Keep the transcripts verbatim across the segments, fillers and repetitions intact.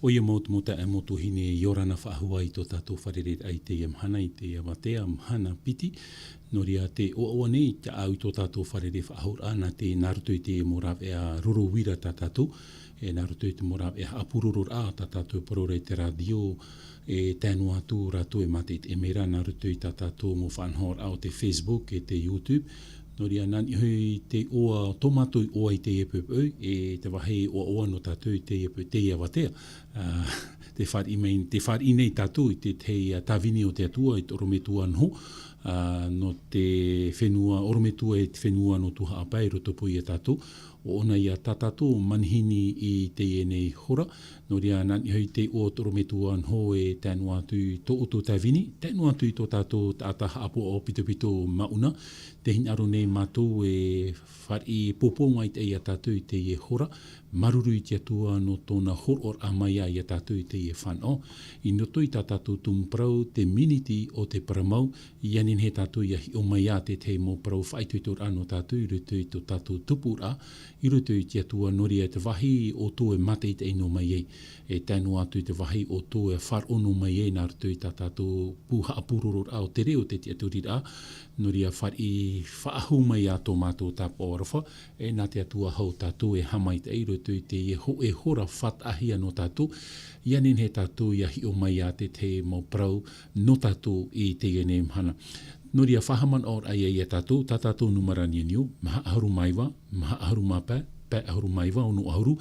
ʻOia mau te mau taeaʻe, mau tuahine, ʻia ora na faʻahou i tō tātou fārereiraʻa i teie mahana, i teie avatea, mahana piti. Nō reira te ʻoaʻoa nei, te ʻāʻau i tō tātou fārerei faʻahouraʻa, nā te, nā roto i te mau rāveʻa roro uira tā tātou, e nā roto i te mau rāveʻa haʻapurororaʻa tā tātou e parau ra i te rātio, e tae noa atu rātou e mātaʻitaʻi mai ra, nā roto i tā tātou mau faʻanahoraʻa o te Facebook, e te YouTube. Nō reira, nā niʻa hoʻi te ʻoaʻoa, tō mātou ʻoaʻoa i teie poʻipoʻi, e te vāhi ʻoaʻoa nō tātou i teie poʻi-, teie avatea. Ā, te fāriʻi mai, te fāriʻi nei tātou i te, te, ā, tāvini o te Atua, i te ʻorometua noho, ā, nō te fenua, ʻorometua e te fenua nō Tuhaʻa Pae, i roto paʻi ia tātou, ʻo ʻōna ïa tā tātou manihini i teie nei hora. Nō reira, nā niʻa hoʻi te ʻoaʻoa o te ʻorometua noho e tae noa atu i tō ʻoutou tāvini, tae noa atu i tō tātou taʻata haʻapaʻo ʻāpitopito māʻona, tē hinaʻaro nei mātou e fāriʻi pōpō mai te, ia tātou i teie hora, māuruuru i te Atua nō tōna hōroʻaraʻa mai ia tātou i teie fānaʻo. I roto i tā tātou tumu parau, te miniti o te parau mau, ʻia nehenehe tātou ʻia hiʻo mai ā te tahi mau parau faʻaitoitoraʻa nō tātou i roto i tō tātou tupuraʻa, i roto i te Atua, nō reira te vāhi ʻoutou e mātaʻitaʻi noa mai ai. E tae noa atu i te vāhi ʻoutou e faʻaroʻo noa mai ai nā roto i tā tātou pū haʻapurororaʻa o te reo, te tiʻaturiraʻa, nō reira fāriʻi faʻahou mai ā tō mātou tāpaʻo aroha, e nā te Atua hoʻi tātou e haʻamaitaʻi i roto i teie hōʻē hora faʻataʻahia nō tātou, ʻia nehenehe tātou ʻia hiʻo mai ā te tahi mau parau nō tātou i teie nei mahana. Nō reira, faʻahaʻamanaʻoraʻa ia tātou, tā tātou nūmera niuniu, maha ʻahuru mā iva, maha ʻahuru mā pae, pae ʻahuru mā iva, ono ʻahuru,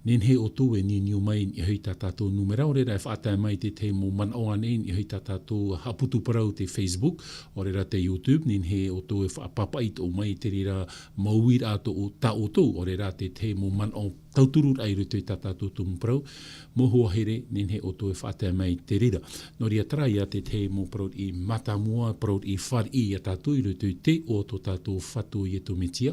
nehenehe ʻoutou e niuniu mai i niʻa hoʻi i tā tātou nūmera, ʻaore rā e faʻatae mai te tahi mau manaʻo ānei i niʻa hoʻi i tā tātou haʻaputu parau te Facebook, ʻaore rā te YouTube, nehenehe ʻoutou e faʻapāpaʻi atoʻa mai i te reira mau uiraʻa tō, tā ʻoutou, ʻaore rā te tahi mau manaʻo tautururaʻa i roto i tā tātou tumu parau, mau hoa here, nehenehe ʻoutou e faʻatae mai i te reira. Nō reira, terā ïa te tahi mau parau riʻi mātāmua, parau riʻi fāriʻi ia tātou i roto i te iʻoa o tō tātou Fatu Iesu Mesia.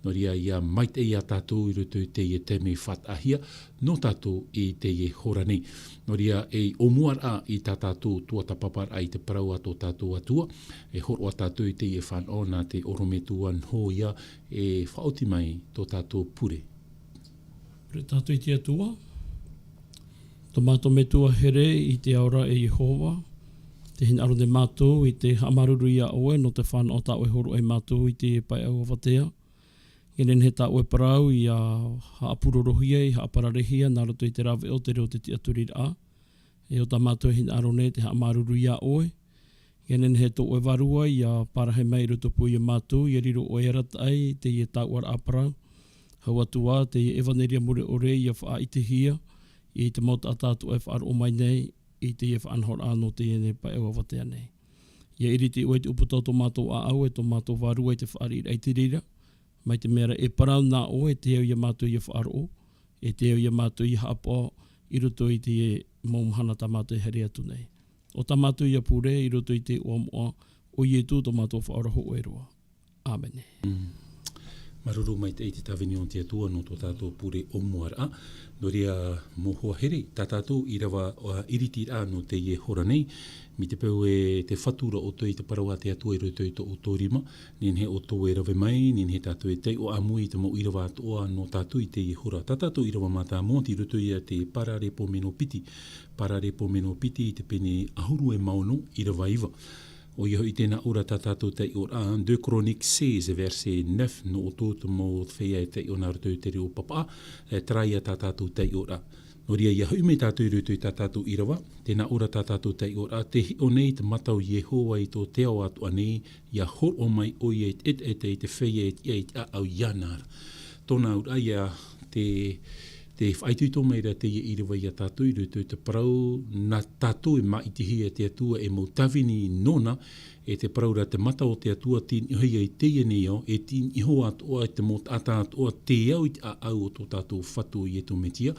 Nō reira, ʻia maitaʻi ia tātou i roto i teie taime faʻataʻahia nō tātou i teie hora nei. Nō reira, ei ʻōmuaraʻa i tā tātou tuatāpaparaʻa i te parau a tō tātou Atua, e hōroʻa tātou i teie fānaʻo nā te ʻorometua noho ïa e faʻaoti mai tō tātou pure. Pure tātou i te Atua. Tō mātou Metua here i te ao ra, e Iehova, tē hinaʻaro nei mātou i te haʻamāuruuru ia ʻoe nō te fānaʻo tā ʻoe e hōroʻa ia mātou i te pae ʻau avatea. ʻIa nehenehe tā ʻoe parau ʻia haʻapurorohia, ʻia haʻapararehia, nā roto i te rāveʻa o te reo, te tiʻaturiraʻa. E ʻo tā mātou e hinaʻaro nei te haʻamāuruuru ia ʻoe, ʻia nehenehe tō ʻoe Vārua ʻia parahi mai i roto paʻi ia mātou, ʻia riro ʻoe e arataʻi i teie tauʻaraʻa parau. Hau atu ā, teie ʻevaneria mure ʻore ʻia faʻaʻitehia i te mau taʻata atoʻa e faʻaroʻo mai nei i teie faʻanahoraʻa nō teie nei pae ʻau avatea nei. ʻIa iriti ʻoe i te ʻūputa o tō mātou ʻāʻau, e tō mātou Vārua i te fāriʻiraʻa i te reira, mai te mea ra e parau nā ʻoe, e tiʻa ia mātou ʻia faʻaroʻo, e tiʻa ia mātou ʻia haʻapaʻo i roto i teie mau mahana tā mātou e haere atu nei. ʻO tā mātou ïa pure i roto i te iʻoa moʻa o Iesu tō mātou Faʻaora hōʻē roa. ʻĀmene. Mm. Māuruuru maitaʻi i te tāvini o te Atua nō tō tātou pure ʻōmuaraʻa. Nō reira, mau hoa here, tā tātou ʻīrava, ā, iritiraʻa nō teie hora nei, mai te peu e te fatu ra ʻoutou i te parau a te Atua i roto i tō ʻoutou rima, nehenehe ʻoutou e rave mai, nehenehe tātou e taiʻo ʻāmui i te mau ʻīrava atoʻa nō tātou i teie hora. Tā tātou ʻīrava mātāmua, tei roto ia i te Paraleipomeno piti, Paraleipomeno piti i te pene ʻahuru e mā ono, ʻīrava iva. ʻOia hoʻi, tē nā ʻō ra tā tātou taiʻoraʻa, deux Chroniques seize, verset neuf, nō ʻoutou te mau feiā e taiʻo nā roto i te reo papaʻa, e, terā ïa tā tātou taiʻoraʻa. Nō reira, ʻia hoʻi mai tātou i roto i tā tātou ʻīrava, tē nā ʻō ra tā tātou taiʻoraʻa, tē hiʻo nei te mata o Iehova i tō te ao atoʻa nei, ʻia hōroʻa mai ʻoia i te ʻetaʻeta, i te feiā e tiʻa i te ʻāʻau iāna ra. Tōna auraʻa ïa te, te faʻaitoito mai ra teie ʻīrava ia tātou i roto i te parau, nā tātou e māʻitihia e te Atua e mau tāvini nōna, e te parau ra te mata o te Atua tei niʻa hoʻi i teie nei ao, e tei niʻa atoʻa i te mau taʻata atoʻa, te ao i te ʻāʻau o tō tātou Fatu Iesu Mesia,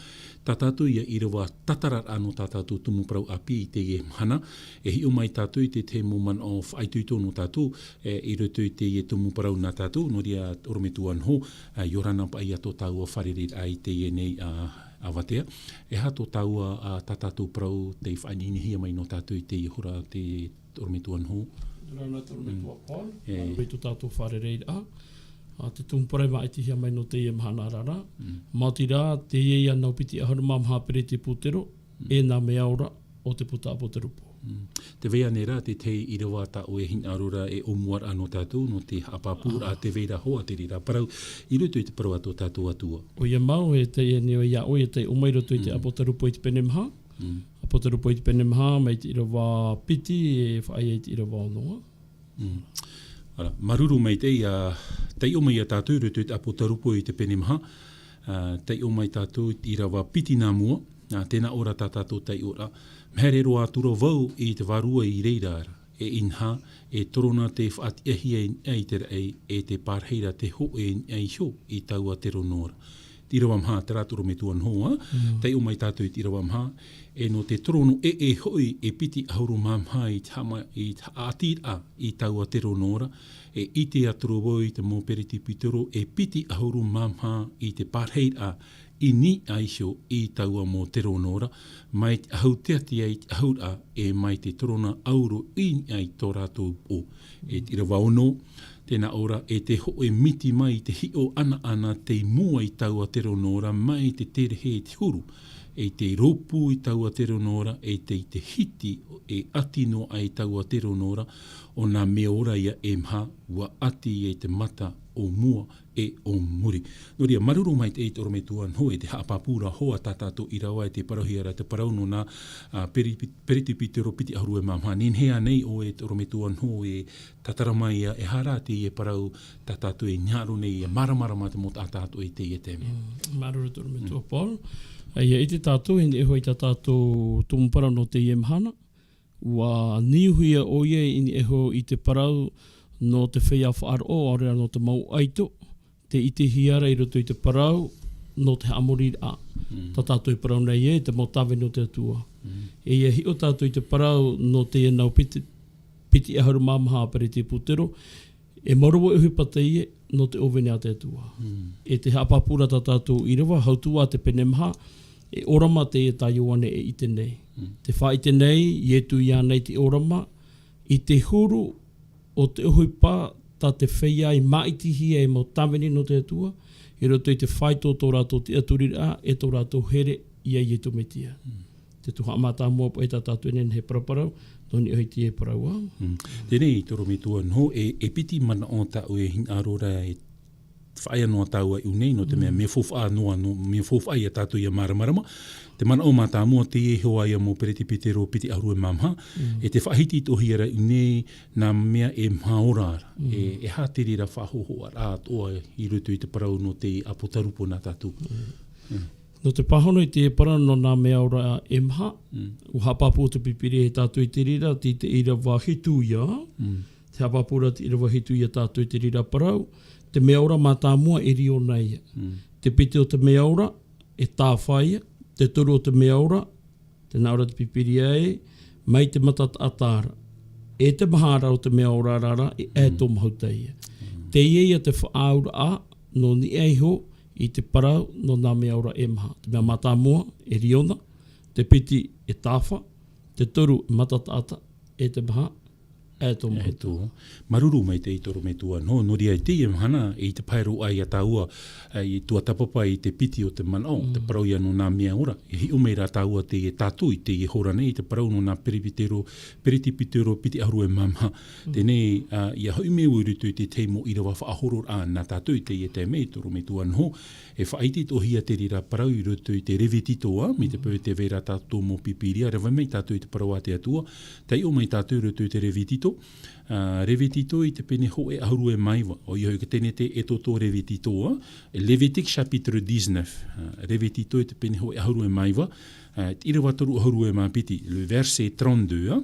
tā tātou ïa ʻīrava tātararaʻa nō tā tātou tumu parau ʻāpī i teie mahana, e hiʻo mai tātou i te tahi mau manaʻo faʻaitoito nō tātou, e, i roto i teie tumu parau nā tātou, nō reira ʻorometua noho, ā, ʻia ora na paʻi ia tō tāua fārereiraʻa i teie nei, ā, avatea. E aha tō tāua, ā, tā tātou parau tei faʻaineinehia mai nō tātou i teie hora, te ʻorometua noho. Nō reira, ʻorometua Paul, e, māuruuru i tō tātou fārereiraʻa. Ā, te tumu parau e māʻitihia mai nō teie mahana ra. Mm. Maoti rā, teie ïa nau piti ʻahuru mā maha Pereti Pūtero, e nā mea ora o te puta ʻApotarupo. Te vai nei rā te tahi ʻīrava tā ʻoe e hinaʻaro ra e ʻōmuaraʻa nō tātou, nō te haʻapāpūraʻa te vai ra hoʻi te reira parau i roto i te parau a tō tātou Atua. ʻOia mau, e tae nei ʻoe iā ʻoe, e taiʻo mai i roto i te ʻApotarupo i te pene maha. ʻApotarupo i te pene maha, mai te ʻīrava piti, e faʻaea i te ʻīrava ono. Ara, māuruuru maitaʻi, ā, taiʻo mai iā tātou i roto i te ʻApotarupo i te pene maha, ā, taiʻo mai tātou i te ʻīrava piti nā mua, ā, tēnā ʻō ra tā tātou taiʻoraʻa. Mea haere roa atu ra vau i te vārua i reira ra, e inaha, e torona te faʻatiʻahia i niʻa i te raʻi, e te pārahiraʻa te hōʻē i niʻa iho i taua terono ra. Te ʻīrava maha, terā torometua noa, taiʻo mai tātou i te ʻīrava maha, e nō te terono ʻē hoʻi e piti ʻahuru mā maha i te haʻama-, i te haʻatīraʻa i taua terono ra, e ʻite atu ra vau i te mau peretipitero e piti ʻahuru mā maha i te pārahiraʻa i niʻa iho i taua mau terono ra, mai te ʻahu teatea i te ʻahuraʻa, e mai te torona ʻauro i niʻa i tō rātou upoʻo. E te ʻīrava ono, tēnā ʻō ra, e te hōʻē miti mai i te hiʻo ʻanaʻana tei mua i taua terono ra mai te terehe i te huru, e te rōpū i taua terono ra, e te, i te hiti e ʻati noa aʻe i taua terono ra, ʻo nā mea ora ia e maha, ʻua ʻati i te mata o mua e o muri. Nō reira, māuruuru maitaʻi torometua noa i te haʻapāpūraʻa hoʻi tā tātou ʻīrava e tē parauhia ra te parau nō nā, ā, peri-, peretipitero piti ʻahuru e mā maha. Nehenehe ānei ʻoe torometua noa e tātara mai ia, e aha rā teie parau tā tātou e hinaʻaro nei, e māramarama te mau taʻata atoʻa i teie taime. Mm, māuruuru torometua Paul. ʻA ia ʻite tātou, i niʻa iho i tā tātou tumu parau nō teie mahana, ʻua niuhia ʻoia i niʻa iho i te parau nō te feiā faʻaroʻo, ʻaore rā nō te mau ʻaito, tē ʻitehia ra i roto i te parau nō te haʻamoriraʻa. Tā tātou e parau nei ē, te mau tāvini o te Atua. E ʻia hiʻo tātou i te parau nō teie nau piti, piti ʻahuru mā maha peretipitero, e maoro vau e ʻohipa teie nō te ʻōvini a te Atua. E te haʻapāpūraʻa tā tātou ʻīrava, hau atu ā te pene maha, e ʻōrama teie tā Ioane e ʻite nei. Tē faʻaʻite nei, Ietu iāna i te ʻōrama, i te huru o te ʻohipa tā te feiā i māʻitihia e mau tāvini nō te Atua, i roto i te faito o tō rātou tiʻaturiraʻa, e tō rātou here iā Ietu Metia. Te tuhaʻa mātāmua paʻi tā tātou e nehenehe e paraparau, nō niʻa iho i teie parau ā. Teie nei torometua noa, e, e piti manaʻo tā ʻoe e hinaʻaro ra e faʻaea noa tāua i ʻō nei, nō te mea, mea faufaʻa noa, nō, mea faufaʻa ia tātou ʻia māramarama. Te manaʻo mātāmua, teie hoʻi ā mau peretipitero piti ʻahuru e mā maha, e tē faʻahiti atoʻahia ra i ʻō nei nā mea e maha ora ra. E, e aha te reira faʻahōhoʻaraʻa atoʻa i roto i te parau nō te ʻApotarupo nā tātou. Nō te pāhono i te parau nō nā mea ora e maha, ʻua haʻapāpū te Pīpīria ia tātou i te reira, tei te ʻīrava hitu ia, te haʻapāpūraʻa te ʻīrava hitu ia tātou i te reira parau, te mea ora mātāmua e riona ia. Te piti o te mea ora, e tāfa ia, te toru o te mea ora, tēnā ʻō ra te Pīpīria ē, mai te mata taʻata ra. E te maha ra o te mea ora ra, e ʻaito mahuta ia. Teie ia te faʻaauraʻa nō niʻa iho i te parau nō nā mea ora e maha. Te mea mātāmua, e riona, te piti, e tāfa, te toru, e mata taʻata, e te maha, ʻaito mahuta. Māuruuru maitaʻi torometua noa, nō reira i teie mahana, i te pae roa ia tāua, ā, i tuatāpapa i te piti o te manaʻo, te parau ia nō nā mea ora, e hiʻo mai rā tāua teie tātou i teie hora nei, i te parau nō nā peretipitero, peretipitero piti ʻahuru e mā maha. Teie nei, ā, ʻia hoʻi mai vau i roto i te tahi mau ʻīrava faʻahororaʻa nā tātou i teie taime, torometua noa, e faʻaʻite atoʻahia te reira parau i roto i te Revitito, ā, mai te peu tē vai ra tā tātou mau Pīpīria, rave mai tātou i te parau a te Atua, taiʻo mai tātou i roto i te Revitito, ā, Revitito i te pene hōʻē ʻahuru e mā iva, ʻoia hoʻi, ka teie nei te Exodo, Revitito, ā, Levitique chapitre dix-neuf, ā, Revitito i te pene hōʻē ʻahuru e mā iva, ā, te ʻīrava toru ʻahuru e mā piti, le verset trente-deux, ā.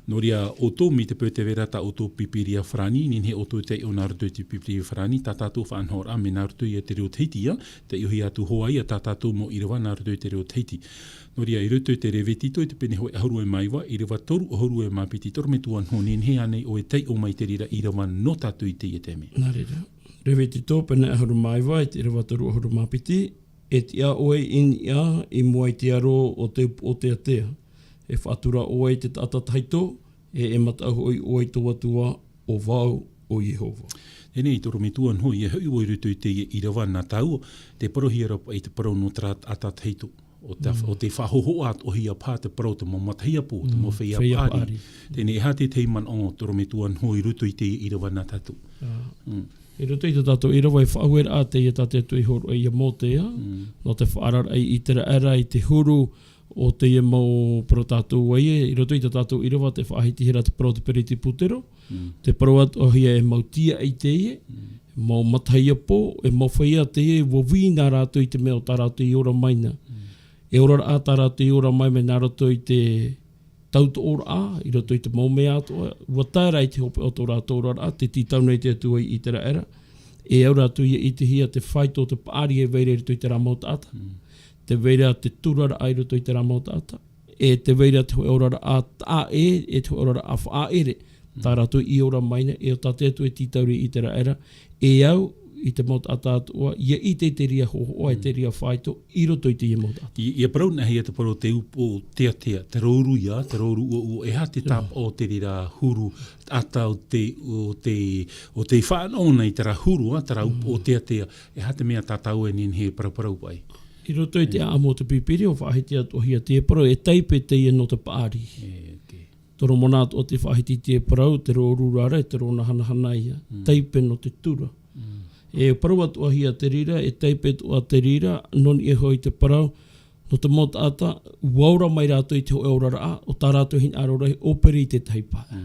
Nō reira, ʻoutou, mai te peu tē vai ra tā ʻoutou Pīpīria farāni, nehenehe ʻoutou e taiʻo nā roto i te Pīpīria farāni, tā tātou faʻanahoraʻa mea nā roto ia i te reo Tahiti, ā, taiʻohia atu hoʻi ia tā tātou mau ʻīrava nā roto i te reo Tahiti. Nō reira, i roto i te Revitito, i te pene hōʻē ʻahuru e mā iva, ʻīrava toru ʻahuru e mā piti, torometua noa, nehenehe ānei ʻoe e taiʻo mai te reira ʻīrava nō tātou i teie taime. Nā reira. Revitito, pene ʻahuru mā iva, i te ʻīrava toru ʻahuru mā piti, e tiʻa ʻoe i niʻa i mua i te aro o te upoʻo teatea. E faʻatura ʻoe i te taʻata tahito, e, e mataʻu hoʻi ʻoe i tō Atua, ʻo vau, ʻo Iehova. Teie nei torometua noa, ʻia hoʻi vau i roto i teie ʻīrava nā tāua, tē parauhia ra paʻi te parau nō terā taʻata tahito. ʻO te, ʻo te faʻahōhoʻa atoʻa hia paha te parau, te mau matahiapo, te mau feiā paʻari. Teie nei, e aha te tahi manaʻo, te ʻorometua Noho, i roto i teie ʻīrava nā tātou? I roto i tā tātou ʻīrava, e faʻaueraʻa teie tā te Atua i hōroʻa ia Mōtē, nō te faʻaararaʻa i ʻĪteraʻera i te huru o teie mau parau tātou ē, i roto i tā tātou ʻīrava, tē faʻahitihia ra te parau o te Pereti Petero, te parau atoʻa hia e mau tīaʻi teie, mau matahiapo, e mau feiā teie, ʻua vī na rātou i te mea ʻo tā rātou i ora mai na. E oraraʻa tā rātou i ora mai mai nā roto i te tautoʻoraʻa, i roto i te mau mea atoʻa, ʻua tae ra i te hopeʻa o tō rātou oraraʻa, tē tītau nei te Atua i ʻĪteraʻera, e au rātou ia ʻitehia te faito o te paʻari e vai ra i roto i terā mau taʻata, tē vai ra te turaraʻa i roto i terā mau taʻata, e tē vai ra te hōʻē oraraʻa taʻa ʻē, e te hōʻē oraraʻa faʻaʻere, tā rātou i ora mai na, e ʻo tā te Atua e tītau ra i ʻĪteraʻera, e au i te mau taʻata atoʻa, ia ʻite i te reira hōhoʻa, e te reira faito, i roto i teie mau taʻata. I, ʻia parau na hia te parau o te upoʻo teatea, te rōuru ia, te rōuru ʻuoʻuo, e aha te tāpaʻo o te reira huru, taʻata o te, o te, o te faʻanahonahoa i terā huru, ā, terā upoʻo teatea, e aha te mea tā tāua e nehenehe e paraparau paʻi? I roto i te ʻāʻamu o te Pīpīria, ʻua faʻahiti atoʻa hia te parau, e taipe teie nō te paʻari. E, ok. Tō Moromona atoʻa tē faʻahiti te parau, te rōuru ra, e te rōnahanahana ia. Taipe nō te tura. E parau atoʻa hia te reira, e taipe atoʻa te reira, nō niʻa iho i te parau, nō te mau taʻata, ʻua ora mai rātou i te hōʻē oraraʻa, ʻo tā rātou hinaʻaro rahi, ʻōpere i te tahi pae.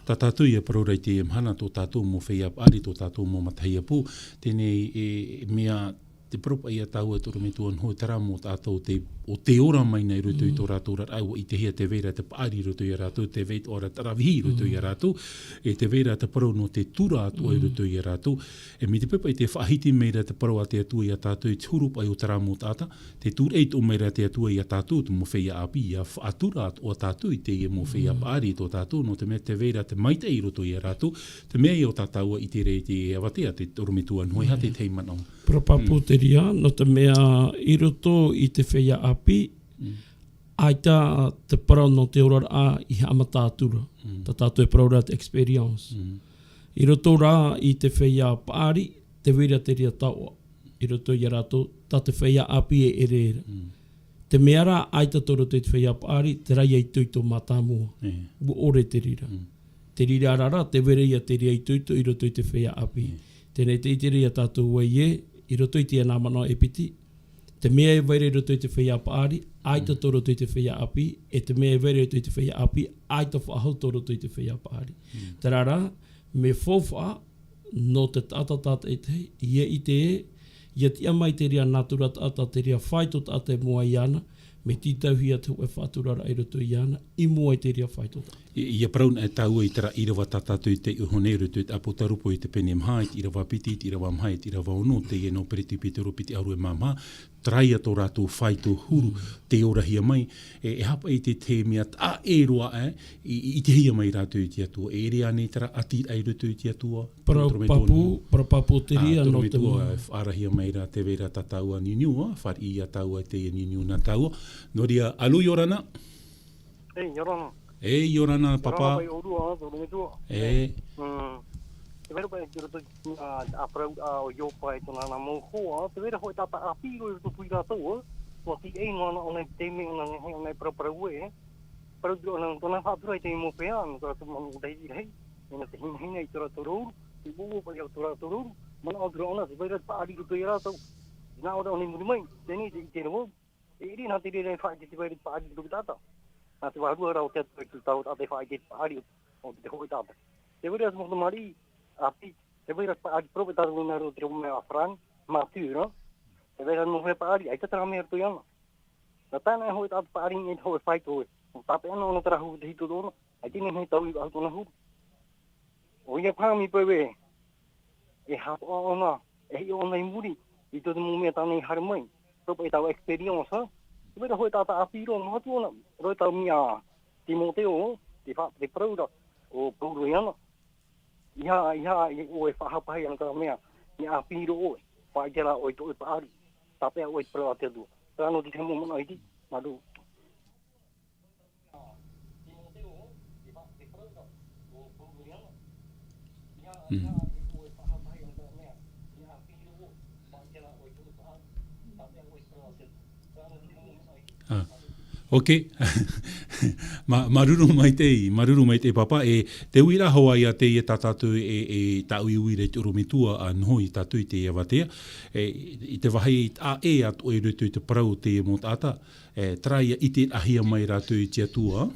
Tā tātou ʻia parau ra i teie mahana, tō tātou mau feiā paʻari, tō tātou mau matahiapo, teie nei e, e mea te parau paʻi ia tāua, te ʻorometua Noho, terā mau taʻata o te, o te ora mai na i roto i tō rātou oraraʻa, ʻua ʻitehia tē vai ra te paʻari i roto ia rātou, tē vai ra te ʻaravihi i roto ia rātou, e tē vai ra te parau nō te tura atoʻa i roto ia rātou. E mai te peu paʻi tē faʻahiti mai ra te parau a te Atua ia tātou i te huru paʻi o terā mau taʻata, tē tūraʻi atoʻa mai ra te Atua ia tātou, te mau feiā ʻāpī, ʻia faʻatura atoʻa tātou i teie mau feiā paʻari tō tātou, nō te mea tē vai ra te maitaʻi i roto ia rātou, te mea ia ʻo tā tāua i ʻite ra i te avatea, te ʻorometua Noho, e aha te tahi manaʻo? Parau pāpū te reira, nō te mea i roto i te feiā ʻāpī, ʻaita te parau nō te oraraʻa i haʻamata atu ra. Tā tātou e parau ra te expérience. I roto rā i te feiā paʻari, tē vai ra te reira taoʻa. I roto ia rātou, tā te feiā ʻāpī e ʻere ra. Te mea rā, ʻaita tō roto i te feiā paʻari, terā ia itoito mātāmua. ʻUa ʻore te reira. Te reira ra, tē vai ra ia te reira itoito i roto i te feiā ʻāpī. Teie nei te ʻite ra ia tātou ē, i roto i teie nā manaʻo e piti. Te mea e vai ra i roto i te feiā paʻari, ʻaita tō roto i te feiā ʻāpī, e te mea e vai ra i roto i te feiā ʻāpī, ʻaita faʻahou tō roto i te feiā paʻari. Terā rā, mea faufaʻa, nō te taʻata tātaʻitahi, ʻia ʻite ē, ʻia tiʻa mai te reira nātura taʻata, te reira faito taʻata i mua iāna, mea tītauhia te hōʻē faʻaturaraʻa i roto iāna, i mua i te reira faito taʻata. I, ʻia parau na tāua i terā ʻīrava tā tātou i taiʻo iho nei i roto i te ʻĀpōtarupo i te pene maha, i te ʻīrava piti, i te ʻīrava maha, i te ʻīrava ono, teie nō Pereti Petero piti ʻahuru e mā maha, terā ia tō rātou faito huru, tē orahia mai, e, e aha paʻi te, te mea taʻa ʻē roa, e, i, i ʻitehia mai rātou i te Atua, e ʻere ānei terā ʻatiraʻa i roto i te Atua? Parau pāpū, parau pāpū te reira, nō te mea e faʻaarahia mai ra tē vai ra tā tāua niuniu, ā, fāriʻi ia tāua i teie niuniu nā tāua. Nō reira, alo, ʻia ora na. Ei, ʻia ora na. Ei, ʻia ora na, papa. Pai ʻōrua, ā, tō ʻorometua. E. Te mea rā paʻi i roto i, ā, ā, parau, ā, o Iopa e tōna nā mau hoa, te mea rā hōʻē taʻata ʻāpī roa i roto pū ia rātou, ā. ʻUa tīaʻi noa ʻōna i te taime ʻōna e nehenehe ʻōna e paraparau ē. Parau atu ra ʻōna, tōna faʻatura i te mau feiā, nō tō rātou mau matahiti rahi, e nō te hinahina i tō rātou rōuru, te ʻuoʻuo paʻi o tō rātou rōuru, manaʻo atu ra ʻōna, tē vai ra te paʻari i roto ia rātou. Nā ʻō ra ʻōna i muri mai, teie nei te ʻite ra vau. E ʻere na te reira e faʻaʻite te vai ra te paʻari i roto i te taʻata. Nā te vārua ra o te Atua i te taua taʻata e faʻaʻite te paʻari o, o te hōʻē taʻata. Te vai ra te mau tamariʻi ʻāpī, te vai ra te paʻari, parau paʻi tātou i nā roto i te reo mai ʻĀfarani, mature, nō? Te vai ra te mau feiā paʻari, ʻaita terā mea i roto iāna. Nā tae noa e hōʻē taʻata paʻari i niʻa i te hōʻē faito ē. ʻUa tāpeʻa noa ʻōna terā huru tahito ʻōna, ʻaita e nehenehe e taui faʻahou tōna huru. ʻOia paha mea pau ē, e haʻapaʻo ʻōna, e hiʻo ʻōna i muri, i tō te mau mea tāna i haere mai. Parau paʻi tāua expérience, ā. Te vai ra hōʻē taʻata ʻāpī roa, noa atu ʻōna, roa i tāua mea, Timoteo, te fa-, te parau ra, o Pauro iāna. ʻEiaha, ʻeiaha, ʻoe e faʻahapa hia i terā mea, mea ʻāpī roa ʻoe, faʻaʻite rā ʻoe i tō ʻoe paʻari, tāpeʻa ʻoe i te parau a te Atua. Terā noa te tahi mau manaʻo iti, māuruuru. Mm. Ah. Ok. Ma, māuruuru maitaʻi, māuruuru maitaʻi pāpā, e te uiraʻa hoʻi ia teie tā tātou e, e tāuiui ra i te ʻorometua, a noho ia tātou i teie avatea. E, i te vāhi taʻa ʻē atoʻa i roto i te parau o teie mau taʻata, e, terā ia ʻiteraʻahia mai rātou i te Atua,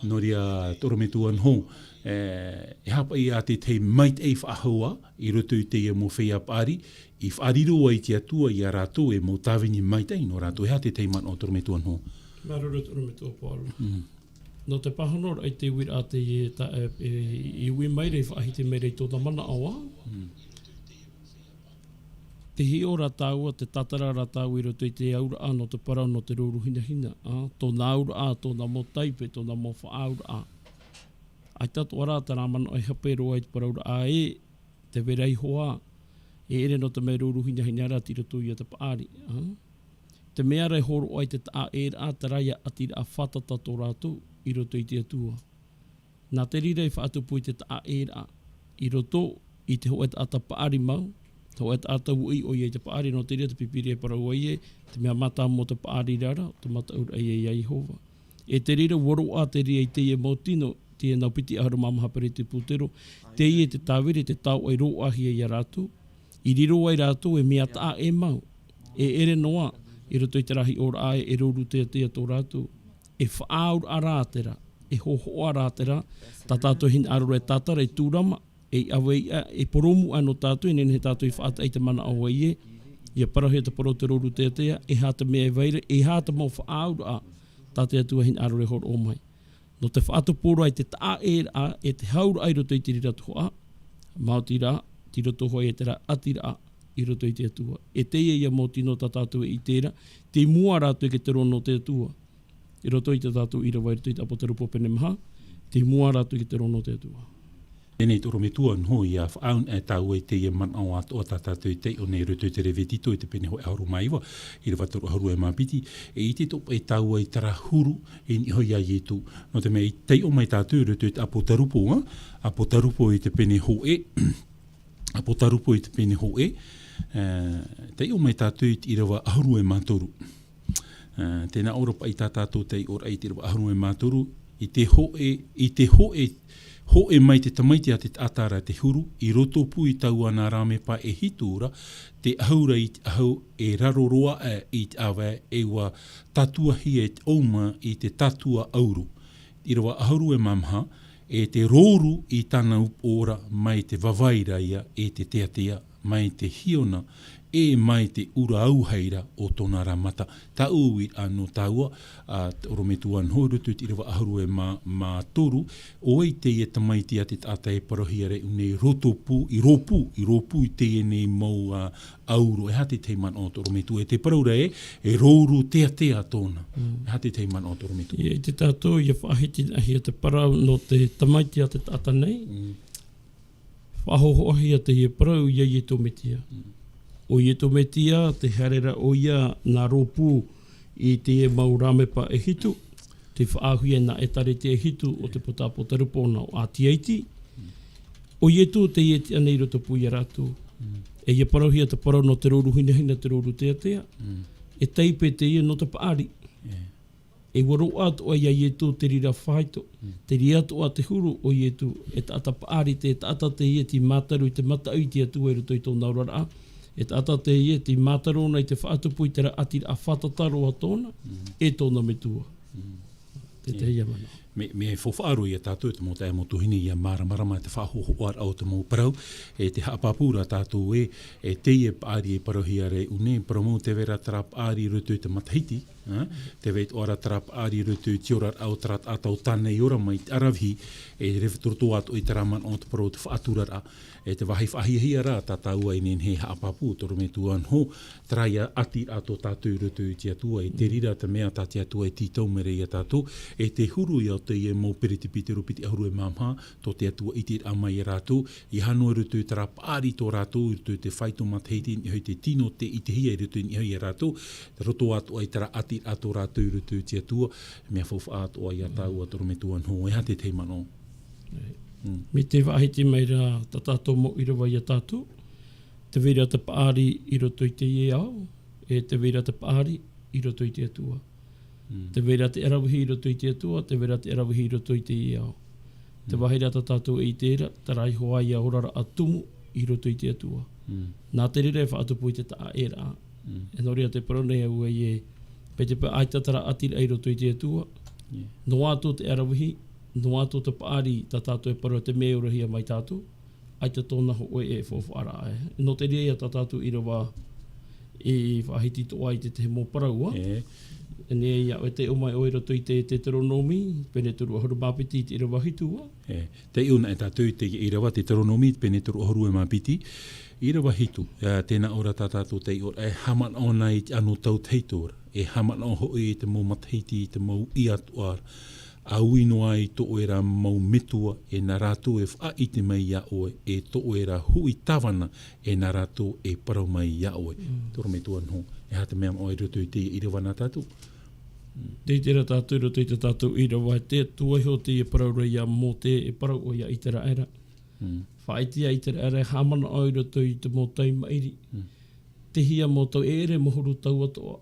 nō reira te ʻorometua noho, e, e haʻapaʻo ia te tahi maitaʻi faʻahou i roto i teie mau feiā paʻari, i faʻariro ai te Atua ia rātou e mau tāvini maitaʻi nō rātou. E aha te tahi manaʻo te ʻorometua noho? Māuruuru te ʻorometua Paul. Mm. Nō te pāhonoraʻa i te uiraʻa teie, tā, e, e, i ui mai ra, i faʻahiti mai ra i tōna manaʻo ā. Mm. Te hiʻo ra tāua, te tātara ra tāua i roto i te auraʻa nō te parau nō te rōruhinahina, ā, tōna auraʻa, tōna mau taipe, tōna mau faʻaauraʻa. ʻAita atoʻa rā terā manaʻo e hape roa i te parauraʻa ē, tē vai ra iho ā, e ʻere nō te mea rōruhinahina ra tei roto ia te paʻari, ā. Te mea ra e hōroʻa i te taʻa ʻēraʻa, terā ia ʻatiraʻa fātata tō rātou i roto i te Atua. Nā te reira i faʻatupu i te taʻa ʻēraʻa i roto i te hōʻē taʻata paʻari mau, te hōʻē taʻata uʻi ʻoia i te paʻari, nō te reira te Pīpīria e parau ai ē, te mea mātāmua o te paʻari ra, te mataʻu ra ia ia Iehova. E te reira ʻua roaʻa te reira i teie mau tino, teie nau piti ʻahuru mā maha Peretiputero, teie te tāviri, te taoʻa i roaʻahia ia rātou, i riro ai rātou e mea taʻa ʻē mau, e ʻere noa, i roto i terā hiʻoraʻa e, e rōru teatea tō rātou, e faʻaauraʻa rā terā, e hōhoʻa rā terā, tā tātou hinaʻaro e tātara, e tūrama, e ʻave ia, e porōmu ʻana tātou, e nehenehe tātou e faʻataʻa i te manaʻo ē, ia parauhia te parau o te rōru teatea, e aha te mea e vai ra, e aha te mau faʻaauraʻa, tā te Atua hinaʻaro e hōroʻa mai. Nō te faʻatupu ra i te taʻa ʻēraʻa, e te hauraʻa i roto i te reira tuhaʻa, maoti rā, tei roto hoʻi e terā ʻatiraʻa i roto i te Atua. E teie ia mau tino tā tātou e ʻite ra, tei mua rātou i te rō nō te Atua. I roto i tā tātou ʻīrava i roto i te ʻApotarupo pene maha, tei mua rātou i te rō nō te Atua. Teie nei te ʻorometua noho ia faʻaau, e, tāua i teie manaʻo atoʻa tā tātou i taiʻo nei i roto i te Revitiko i te pene hōʻē ʻahuru mā iva, ʻīrava toru ʻahuru e mā piti, e ʻite atoʻa paʻi tāua i terā huru i niʻa iho ia Ietu. Nō te mea i taiʻo mai tātou i roto i te ʻApotarupo, ā, ʻApotarupo i te pene hōʻē, ʻApotarupo i te pene hōʻē, e, taiʻo mai tātou i te ʻīrava ʻahuru e mā toru. E, tē nā ʻō ra paʻi tā tātou taiʻoraʻa i te ʻīrava ʻahuru e mā toru, i te hōʻē, i te hōʻē, hōʻē mai te tamaiti a te taʻata ra te huru, i rotopū i taua nā rāmepa e hitu ra, tē ʻahu ra i te ʻahu, e raro roa aʻe i te ʻāvae, e ʻua tātuahia i te ʻauma i te tātua ʻauro. ʻĪrava ʻahuru e mā maha, e te rōru i tāna upoʻo ra mai te vavai ra ia e te teatea, mai te hiona, e mai te ʻura auahi ra o tōna ra mata. Tāʻu uiraʻa nō tāua, a, te ʻorometua noho i roto i te ʻīrava ʻahuru e mā, mā toru, ʻo vai teie tamaiti a te taʻata e parauhia ra i ʻō nei, rotopū, i rōpū, i rōpū i teie nei mau, a, ʻauro, e aha te tahi manaʻo te ʻorometua, e te parau ra ē, e rōru teatea tōna. Mm. E aha te tahi manaʻo te ʻorometua. Ia, i te tātou, ia faʻahitihia te parau nō te tamaiti a te taʻata nei. Mm. Faʻahōhoʻahia teie parau ia Ietu Metia. Mm. ʻO Ietu Metia, tē haere ra ʻoia nā rōpū i te mau rāmepa e hitu, tei faʻaauhia nā ʻĒtārētia e hitu o te puta ʻApotarupo nā ʻo Atiaiti. ʻO Ietu teie e tiʻa nei i rotopū ia rātou. Mm. E ia parauhia te parau nō te rōruhinahina, te rōru teatea. Mm. E taipe teie nō te paʻari. Yeah. E ʻua roaʻa atoʻa ia Ietu te reira faito. Mm. Te reira atoʻa te huru o Ietu, e taʻata paʻari, te taʻata teie tei mātaro i te mataʻu i te Atua i roto i tōna oraraʻa. E taʻata teie tei mātaro na i te faʻatupu i terā ʻatiraʻa fātata roa tōna, mm, e tōna Metua. Mm. Te tahi ia manaʻo. Mea, mea faufaʻa roa ia tātou, te mau taeaʻe, mau tuahine, ia māramarama te faʻahōhoʻaraʻa o te mau parau, e tē haʻapāpū ra tātou ē, e teie paʻari e parauhia ra i ʻō nei, parau mau tē vai ra terā paʻari i roto i te matahiti, ā, tē vai atoʻa ra terā paʻari i roto i te oraraʻa o terā taʻata ʻo tāna i ora mai te ʻaravihi, e rave roa atoʻa i terā manaʻo o te parau o te faʻaturaraʻa, e te vāhi faʻahiahia ra tā tāua e nehenehe e haʻapāpū, te ʻorometua noho, terā ia ʻatiraʻa tō tātou i roto i te Atua, e te reira te mea tā te Atua e tītau mai ra ia tātou, e te huru ia o teie mau Peretiputero piti ʻahuru e mā maha, tō te Atua ʻiteraʻa mai ia rātou, ʻeiaha noa i roto i terā paʻari tō rātou, i roto i te faito matahiti, i niʻa i te tino tei ʻitehia i roto i niʻa ia rātou, roto atoʻa i terā ʻatiraʻa tō rātou i roto i te Atua, mea faufaʻa atoʻa ia tāua te ʻorometua noho, e aha te tahi manaʻo. Mm. Mai te faʻahiti mai ra tā tātou mau ʻīrava ia tātou, tē vai ra te paʻari i roto i teie ao, e tē vai ra te paʻari i roto i te Atua. Mm. Tē vai ra te ʻaravihi i roto i te Atua, tē vai ra te ʻaravihi i roto i te ao. Te Mm. vāhi ra tā tātou e ʻite ra, terā iho ā ia oraraʻa tumu i roto i te Atua. Mm. Nā te reira e faʻatupu i te taʻaʻēraʻa. Mm. E nō reira te parau nei au e, paʻi te pae ʻaita terā ʻatiraʻa i roto i te Atua. Yeah. Noa atu te ʻaravihi, noa atu te paʻari tā tātou e parau te mea e orahia mai tātou, ʻaita tōna hōʻē e faufaʻaraʻa. Nō te reira ia tā tātou ʻīrava i faʻahiti atoʻa i te tahi mau parau, ā. E. E nehenehe ia ʻoe taiʻo mai ʻoe i roto i te, te Teuteronome, pene toru ʻahuru mā piti i te ʻīrava hitu, ā. E. Taiʻo na e tātou i te ʻīrava Teuteronome, pene toru ʻahuru e mā piti, ʻīrava hitu, ā, tē nā ʻō ra tā tātou taiʻoraʻa, e haʻamanaʻo na i te anotau tahito ra, e haʻamanaʻo hoʻi i te mau matahiti, i te mau ʻī atoʻa ra, ʻa ui noa i tō ʻoe ra mau metua, e nā rātou e faʻaʻite mai iā ʻoe, e tō ʻoe ra huʻi tāvana, e nā rātou e parau mai iā ʻoe. Mm. Te ʻorometua Noho, e aha te mea maʻoa i roto i te ʻīrava nā tātou? Mm. Tē ʻite ra tātou i roto i tā tātou ʻīrava, te Atua iho tē parau ra iā Mōte, e parau ʻoia iā ʻĪteraʻera. Mm. Faʻaʻite iā ʻĪteraʻera, e haʻamanaʻo i roto i te mau tau maʻiri. Mm. Tei hea mau tau, e ʻere mau huru tau atoʻa.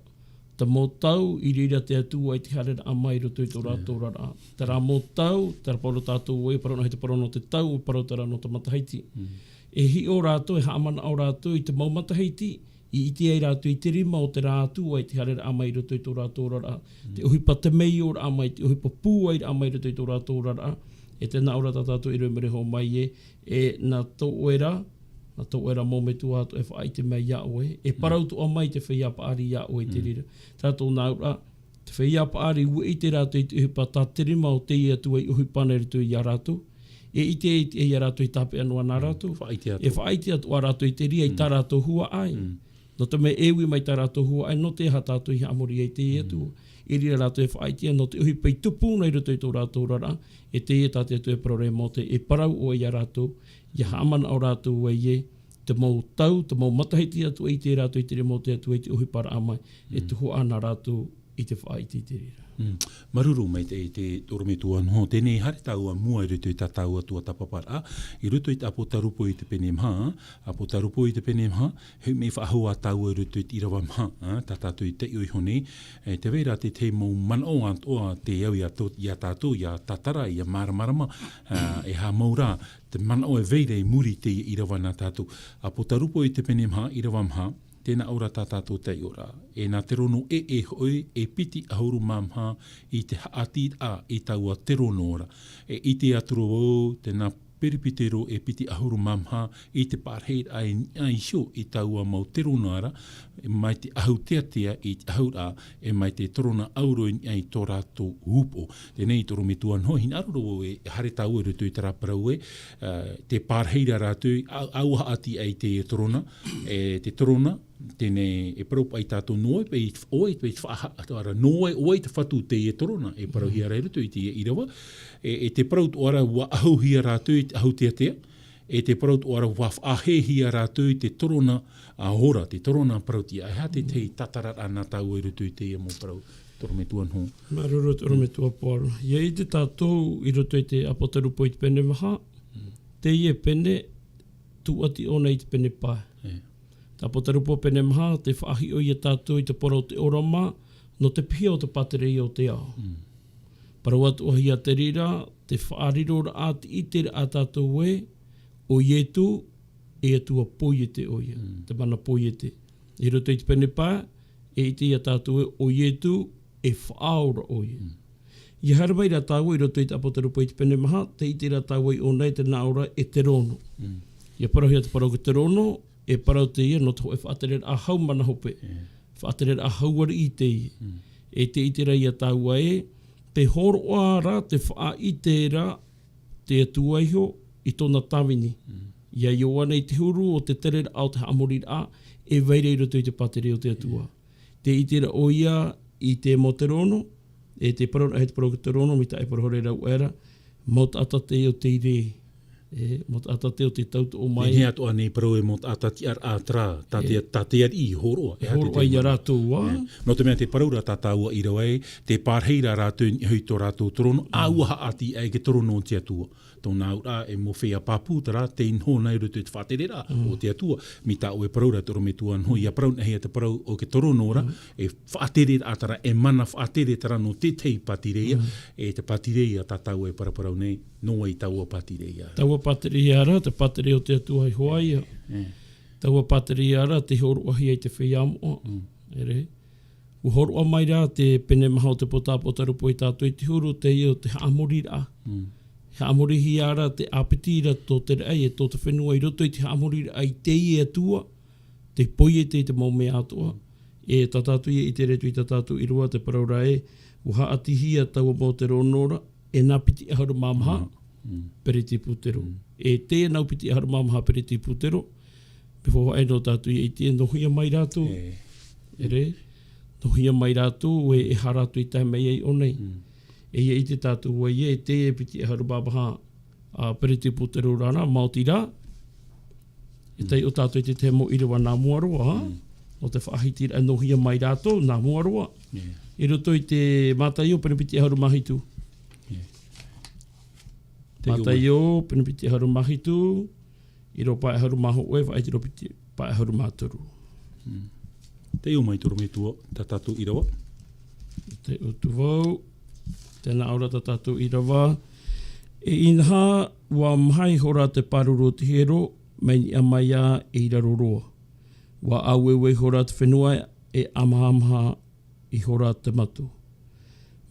Te mau tau i reira te Atua i te haereraʻa mai i roto i tō rātou oraraʻa. Terā mau tau, terā parau tātou e parau nā, hei te parau nō te tau, e parau terā nō te matahiti. Mm. E hiʻo rātou, e haʻamanaʻo rātou i te mau matahiti, i ʻite ai rātou i te rima o terā Atua i te haereraʻa mai i roto i tō rātou oraraʻa. Mm. Te ʻohipa temeioraʻa mai, te ʻohipa pūairaʻa mai i roto i tō rātou oraraʻa. E tē nā ʻō ra tā tātou ʻīrava i muri iho mai ē, e nā tō ʻoe ra, nā tō ʻoe ra mau metua atoʻa e faʻaʻite mai iā ʻoe, e Mm. parau atoʻa mai te feiā paʻari iā ʻoe i te Mm. reira. Terā tōna auraʻa, te feiā paʻari ʻua ʻite rātou i te ʻohipa tā te rima o teie Atua i ʻohipa na i roto iā rātou. E ʻite, e ʻite iā rātou i tāpeʻa noa nā Mm. rātou. Faʻaʻite atu. E faʻaʻite atoʻa rātou i te reira i Mm. tā rātou huaʻai. Mm. Nō te mea e ui mai tā rātou huaʻai, nō te aha tātou i haʻamori ai teie Mm. Atua. I reira rātou e faʻaʻite, nō te ʻohipa i tupu na i roto i tō rātou oraraʻa, e teie tā te Atua e parau ra iā Mōte, e parau ʻoe iā rātou, ʻia haʻamanaʻo rātou ē, te mau tau, te mau matahiti atoʻa i ʻite rātou i te rima o te Atua i te ʻohiparaʻa mai, e Mm. tuhaʻa na rātou i te faʻaʻite i te reira. Mm. Māuruuru maitaʻi te, te ʻorometua Noho, teie nei haere tāua mua i roto i tā tāua tuatāpaparaʻa, i roto i te ʻApotarupo i te pene maha, ʻApotarupo i te pene maha, Hoʻi mai faʻahou ā tāua i roto i te ʻīrava maha, ā, tā tātou i taiʻo iho nei, e, tē vai ra te tahi mau manaʻo atoʻa tē au iā tō-, iā tātou, ʻia tātara, ʻia māramarama, ā, e aha mau rā, te manaʻo e vai ra i muri i teie ʻīrava nā tātou. ʻApotarupo i te pene maha, ʻīrava maha, tē nā ʻō ra tā tātou taiʻoraʻa. E nā Terono ʻē ʻē hoʻi, e piti ʻahuru mā maha i te haʻati ā i taua Terono ra. E ʻite atu ra vau, tē nā Perepetero e piti ʻahuru mā maha i te pārahiraʻa i niʻa iho i taua mau Terono ra, mai te ʻahu teatea i te ʻahuraʻa, e mai te Terono ʻauro i niʻa i tō rātou upoʻo. Teie nei te ʻorometua Noho, hinaʻaro ra vau e haere tāua i roto i terā parau ē, ā, tē pārahi ra rātou, ʻa-, ʻāua haʻati ʻai te Terono, e te Terono, teie nei e parau paʻi tātou nō ʻoe paʻi, ʻoe paʻi te faʻaha-, ā, nō ʻoe, ʻoe te fatu teie Terono, e parauhia ra i roto i teie ʻīrava, e, e te parau atoʻa ra ʻua ʻahuhia rātou i te ʻahu teatea, e te parau atoʻa ra ʻua faʻahehia rātou i te Terono, ā, ora, te Terono parauʻtiʻa, e aha te tahi tātararaʻa nā tāua i roto i teie mau parau, te ʻorometua Noho. Māuruuru te ʻorometua Paul. ʻIa ʻite tātou i roto i te ʻApotarupo i te pene maha, Mm. teie pene, tūʻati ʻōna i te pene pae. E. Te ʻApotarupo pene maha, tē faʻahiʻo iā tātou i te parau o te ʻōrama, nō te piha o te pātireia o te ao. Mm. Parau atoʻa hia te reira, te faʻariroraʻa, te ʻiteraʻa tātou ē, ʻo Ietu, e Atua poiete ʻoia, Mm. te mana poiete. I roto i te pene pae, e ʻite iā tātou ē, ʻo Ietu, e Faʻaora ʻoia. Mm. ʻIa haere mai rā tāua i roto i te ʻApotarupo i te pene maha, tē ʻite ra tāua i ʻōna i te nā ʻō ra e Terono. Mm. ʻIa parauhia te parau ko Terono, e parau teie nō te hōʻē faʻatereraʻa haumana hope. Yeah. Faʻatereraʻa hauariʻi teie. Mm. E tē ʻite ra iā tāua ē, te hōroʻa ra, te faʻaʻite ra, te Atua iho, i tōna tāvini. Mm. Iā Ioane i te huru o te tereraʻa o te haʻamoriraʻa, e vai ra i roto i te pātireia o te Atua. Yeah. Tē ʻite ra ʻoia i te mau Terono, e te parau, e te parau ko Terono, mai te parau hoʻi ra ʻoia ra, mau taʻata teie o te reira. E, mau taʻata teie o te tautoʻo mai. Teie atoʻa nei parau e mau taʻata tiʻaraʻa terā, tā te, Yeah. tā te ariʻi i hōroʻa, e aha te Hōroʻa iā rātou, ā? Yeah. Nō te mea tē parau ra tā tāua ʻīrava ē, tē pārahi ra rātou i niʻa i tō rātou Terono, Mm. ʻāua haʻati ʻai i te Terono o te Atua. tōna auraʻa e mau feiā pāpū, terā, tei noho nei i roto i te faʻatereraʻa o te Atua, mai tā ʻoe parau ra, te ʻorometua Noho, ʻia parau nei hia te parau o te toronoraʻa, e faʻatereraʻa, terā, e mana faʻatere, terā, nō te tahi pātireia, e te pātireia tā tāua e paraparau nei, nō vai taua pātireia? Taua pātireia ra, te pātireia o te Atua iho ā ia. Taua pātireia ra, tei hōroʻahia i te feiā moʻa. ʻEre. ʻUa hōroʻa mai ra te pene maha o te pōtāpō Tarupo ia tātou i te huru, teie o te haʻamoriraʻa. Haʻamorihia ra te ʻāpiti ra tō te raʻi e tō te fenua i roto i te haʻamoriraʻa i teie Atua, tei poiete i te mau mea atoʻa. E tā tātou ʻia ʻite ra i tā tātou ʻīrava te parau ra ē, ʻua haʻatihia taua mau toronoraʻa, e nā piti ʻahuru mā maha peretiputero. E teie nā piti ʻahuru mā maha peretiputero, mea faufaʻa nō tātou ʻia ʻite, e nohia mai rātou. ʻEre, nohia mai rātou, e, e aha rātou i tae mai ai i ʻō nei. E ʻia ʻite tātou ē, e teie piti ʻahuru mā maha, a, peretiputero ra, maoti rā, e taiʻo tātou i te tahi mau ʻīrava nā mua roa, nō te faʻahitiraʻa, nohia mai rātou, nā mua roa. I roto i te Mataio, pene piti ʻahuru mā hitu. Te Mataio, pene piti ʻahuru mā hitu, ʻīrava pae ʻahuru mā hōʻē, faʻaʻite ʻīrava piti, pae ʻahuru mā toru. Taiʻo mai te ʻorometua, tā tātou ʻīrava. Taiʻo atu vau, tē nā ʻō ra tā tātou ʻīrava. E inaha, ʻua maha ihora te pāruru o te hiero, mai niʻa mai ā e i raro roa. ʻUa ʻāueue ihora te fenua, e ʻamahamaha ihora te matu.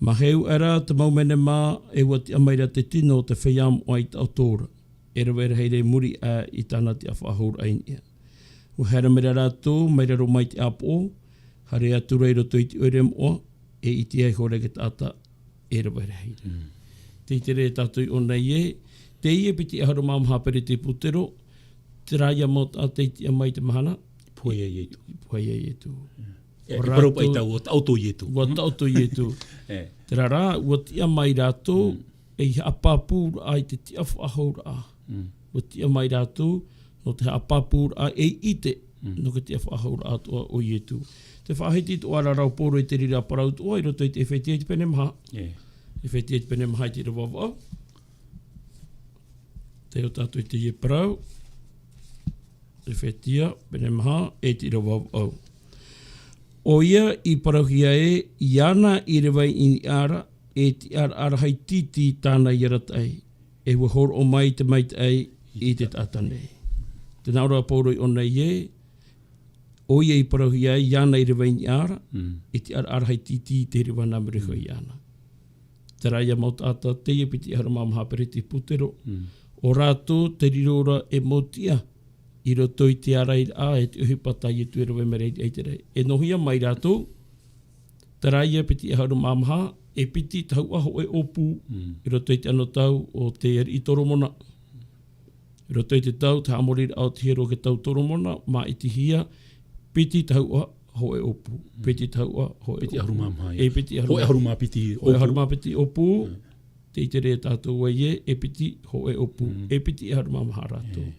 Maheu aʻera te mau menema, e ʻua tiʻa mai ra te tino o te feiā moʻa i taʻoto ra, e rave rahi ra i muri aʻe i tāna tiʻafaʻahouraʻa i niʻa. ʻUa haere mai ra rātou, mai raro mai te ʻāpoʻo, haere atu ra i roto i te ʻoire moʻa, e ʻite ai ihora e te taʻata, e rave rahi ra. Tē ʻite ra tātou i ʻō nei ē, teie piti ʻahuru mā maha peretiputero, terā ïa mau taʻata i tiʻa mai te mahana, Pohe ia Ietu. Pohe ia Ietu. E, ʻo te parau rātou paʻi tau, ʻua taʻoto Ietu. ʻUa taʻoto Ietu. E. Terā rā, ʻua tiʻa mai rātou, ei haʻapāpūraʻa i te tiʻafaʻahouraʻa. ʻUa tiʻa mai rātou, nō te haʻapāpūraʻa ei ʻite, nō te tiʻafaʻahouraʻa atoʻa o Ietu. Tē faʻahiti atoʻa ra ra ʻo Paulo i te reira parau atoʻa, i roto i te Efetia i te pene maha. E. Efetia i te pene maha i te ʻīrava vaʻu. Taiʻo tātou i teie parau. Efetia, pene maha, e te ʻīrava vaʻu. ʻOia i parauhia ē, iāna i rave i niʻa ra, e tiʻaraʻa rahi tītī tāna i arataʻi, e ʻua hōroʻa mai te maitaʻi i te taʻata nei. Tē nā ʻō ra Paulo i ʻō nei ē, ʻoia i parauhia ē, iāna i rave i niʻa ra, e tiʻaraʻa rahi tītī te reira nā muri iho iāna. Terā ïa mau taʻata, teie piti ʻahuru mā maha peretiputero, ʻo rātou te riro ra e mau tiʻa, i roto i te ārairaʻa, e te ʻohipa tā Ietu e rave mai ra i te raʻi. E nohia mai rātou, terā ïa piti ʻahuru mā maha, e piti tahuʻa hōʻē ʻōpū, i roto i te anotau o te ariʻi Toromona. I roto i te tau, te haʻamoriraʻa o te hiero o te tau Toromona, māʻitihia, piti tahuʻa hōʻē ʻōpū. Piti tahuʻa hōʻē ʻōpū. Piti ʻahuru mā maha, e piti ʻahuru mā. Hōʻē ʻahuru mā piti ʻōpū. Hōʻē ʻahuru mā piti ʻōpū. Tē ʻite ra tātou ē, e piti hōʻē ʻōpū. E piti ʻahuru mā maha rātou.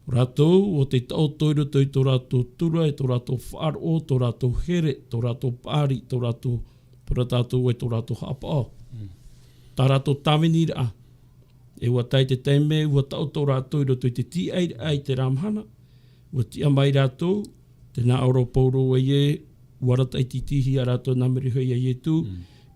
Rātou, ʻo tē taʻoto i roto i tō rātou tura, e tō rātou faʻaroʻo, tō rātou here, tō rātou paʻari, tō rātou, parau tātou ē, tō rātou haʻapaʻo. Tā rātou tāviniraʻa. E ʻua tae te taime, ʻua taʻoto rātou i roto i te tīaʻiraʻa i terā mahana, ʻua tiʻa mai rātou, tē nā ʻō ra Paulo ē, ʻua arataʻi tītīhia rātou nā muri iho ia Ietu,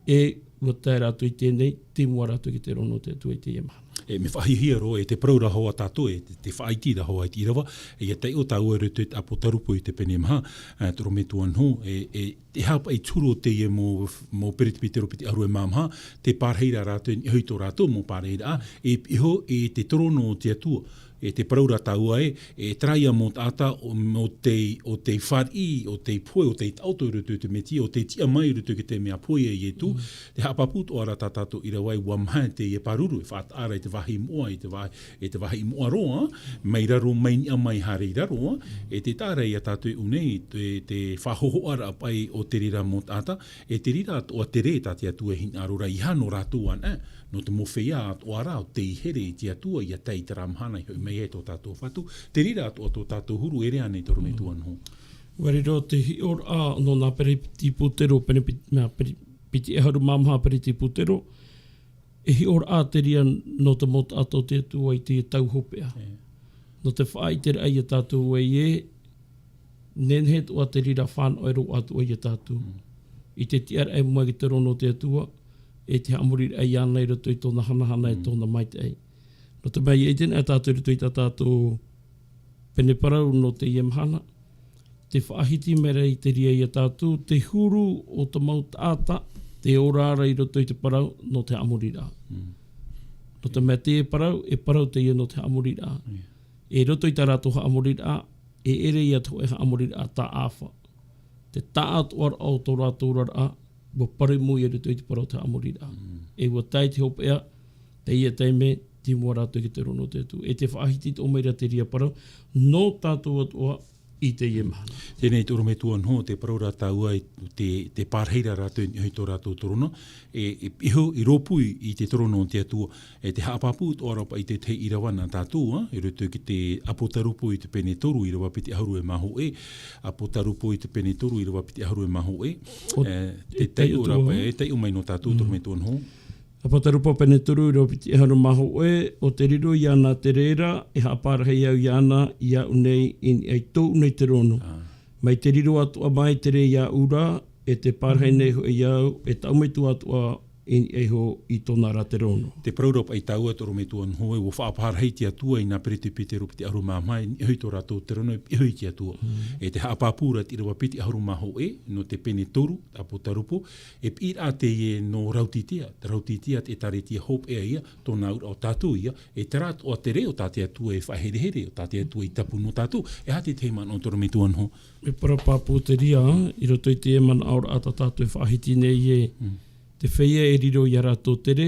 e ʻua tae rātou i teie nei, tei mua rātou ki te rōnō o te Atua i teie mahana. E, mea faʻahiahia roa, e te parau ra hoʻi tātou, e te, te faʻaiti ra hoʻi i te ʻīrava, e ʻia taiʻo tāua i roto i te ʻĀpō Tarupo i te pene maha, e, te ʻorometua Noho, e, e, te hāpaʻi te huru o teie mau, mau peretiputero piti ʻahuru e mā maha, tē pārahi ra rātou, e niʻa hoʻi tō rātou mau pārahiraʻa, e, e iho, e te torono o te Atua, e te parau ra tāua ē, e terā ïa mau taʻata, ʻo, ʻo tei, ʻo tei fāriʻi, ʻo tei pohe, ʻo tei taʻoto i roto i te Metia, ʻo tei tiʻa mai i roto i te mea pohe ia Ietu, te haʻapāpū atoʻa ra tā tātou ʻīrava ē, ʻua maha teie pāruru, e faʻataʻa ra i te vāhi moʻa, i te vāhi, i te vāhi moʻa roa, mai raro, mai niʻa mai haere i raro, e te taʻa ra ia tātou i ʻō nei, te, te faʻahōhoʻaraʻa paʻi o te reira mau taʻata, e te reira atoʻa te reira tā te Atua e hinaʻaro ra, ʻeiaha nō rātou anaʻe, nō te mau feiā atoʻa ra, ʻo tei here i te Atua, ʻia tae i terā mahana i hoʻi mai ai tō tātou Fatu, te reira atoʻa tō tātou huru, ʻeʻere ānei te ʻorometua Noho? ʻUa riro te hiʻoraʻa nō nā peretiputero, pene pit-, nā peri-, piti ʻahuru mā maha peretiputero, E hiʻoraʻa te reira nō te mau taʻata o te Atua i te tau hopeʻa. Nō te faʻaʻiteraʻa ia tātou ē, nehenehe atoʻa te reira fānaʻo e roaʻa atoʻa ia tātou. I te tiʻaraʻa i mua i te rō nō te Atua, e te haʻamoriraʻa iāna i roto i tōna hanahana e tōna maitaʻi. Nō te mea ia ʻite nei tātou i roto i tā tātou pene parau nō teie mahana, te faʻahiti mai ra i te reira ia tātou, te huru o te mau taʻata, te ora ra i roto i te parau nō te haʻamoriraʻa. Nō te mea te parau, e parau teie nō te haʻamoriraʻa. E roto i tā rātou haʻamoriraʻa, e ʻere ia te hōʻē haʻamoriraʻa taʻafa. Te taʻatoʻaraʻa o tō rātou oraraʻa, ua parau mau i roto i te parau o te haʻamoriraʻa. E ua tae te hopeʻa, teie taime, tei mua rātou ki te rō nō te Atua. E te faʻahiti atoʻa mai ra te reira parau, nō tātou atoʻa i teie mahana. Teie nei te ʻorometua Noho, te parau ra tāua i te, te pārahi ra rātou i niʻa i tō rātou torono, e, e, i ho-, i rōpū i te torono o te Atua, e te haʻapāpū atoʻa ra paʻi i te tahi ʻīrava nā tātou, ā, i roto ki te Apotarupo i te pene toru ʻīrava piti ʻahuru e mā hōʻē, Apotarupo i te pene toru ʻīrava piti ʻahuru e mā hōʻē, e, te taiʻo ra paʻi, e taiʻo mai nō tātou te ʻorometua Noho. Apotarupo pene toru ʻīrava piti ʻahuru mā hōʻē, ʻo te riro iāna te reira, e haʻapārahi au iāna, iāʻu nei, i niʻa i tōʻu nei te rono. Mai te riro atoʻa mai te reira iāʻu ra, e te pārahi nei hoʻi au, e taʻu mai atoʻa i niʻa iho i tōna ra te rono. Te parau ra paʻi tāua te ʻorometua Noho ē, ua faʻapārahi te Atua i nā Peretipitero piti ʻahuru mā maha, i niʻa i tō rātou te rono, e piʻi iho i te Atua. E te haʻapāpū ra te ʻīrava piti ʻahuru mā hōʻē, nō te pene toru, Apotarupo, e piʻiraʻa teie nō Rautitia, Rautitia te ʻētāretia hopeʻa ia, tōna auraʻa ʻo tātou ia, e terā atoʻa te reira o tā te Atua e faʻaherehere, ʻo tā te Atua i tapu nō tātou, e aha te tahi manaʻo te ʻorometua Noho? E parau pāpū te reira, i roto i te manaʻo ra tā tātou e faʻahiti nei ē, te feiā e riro ia rātou te rē,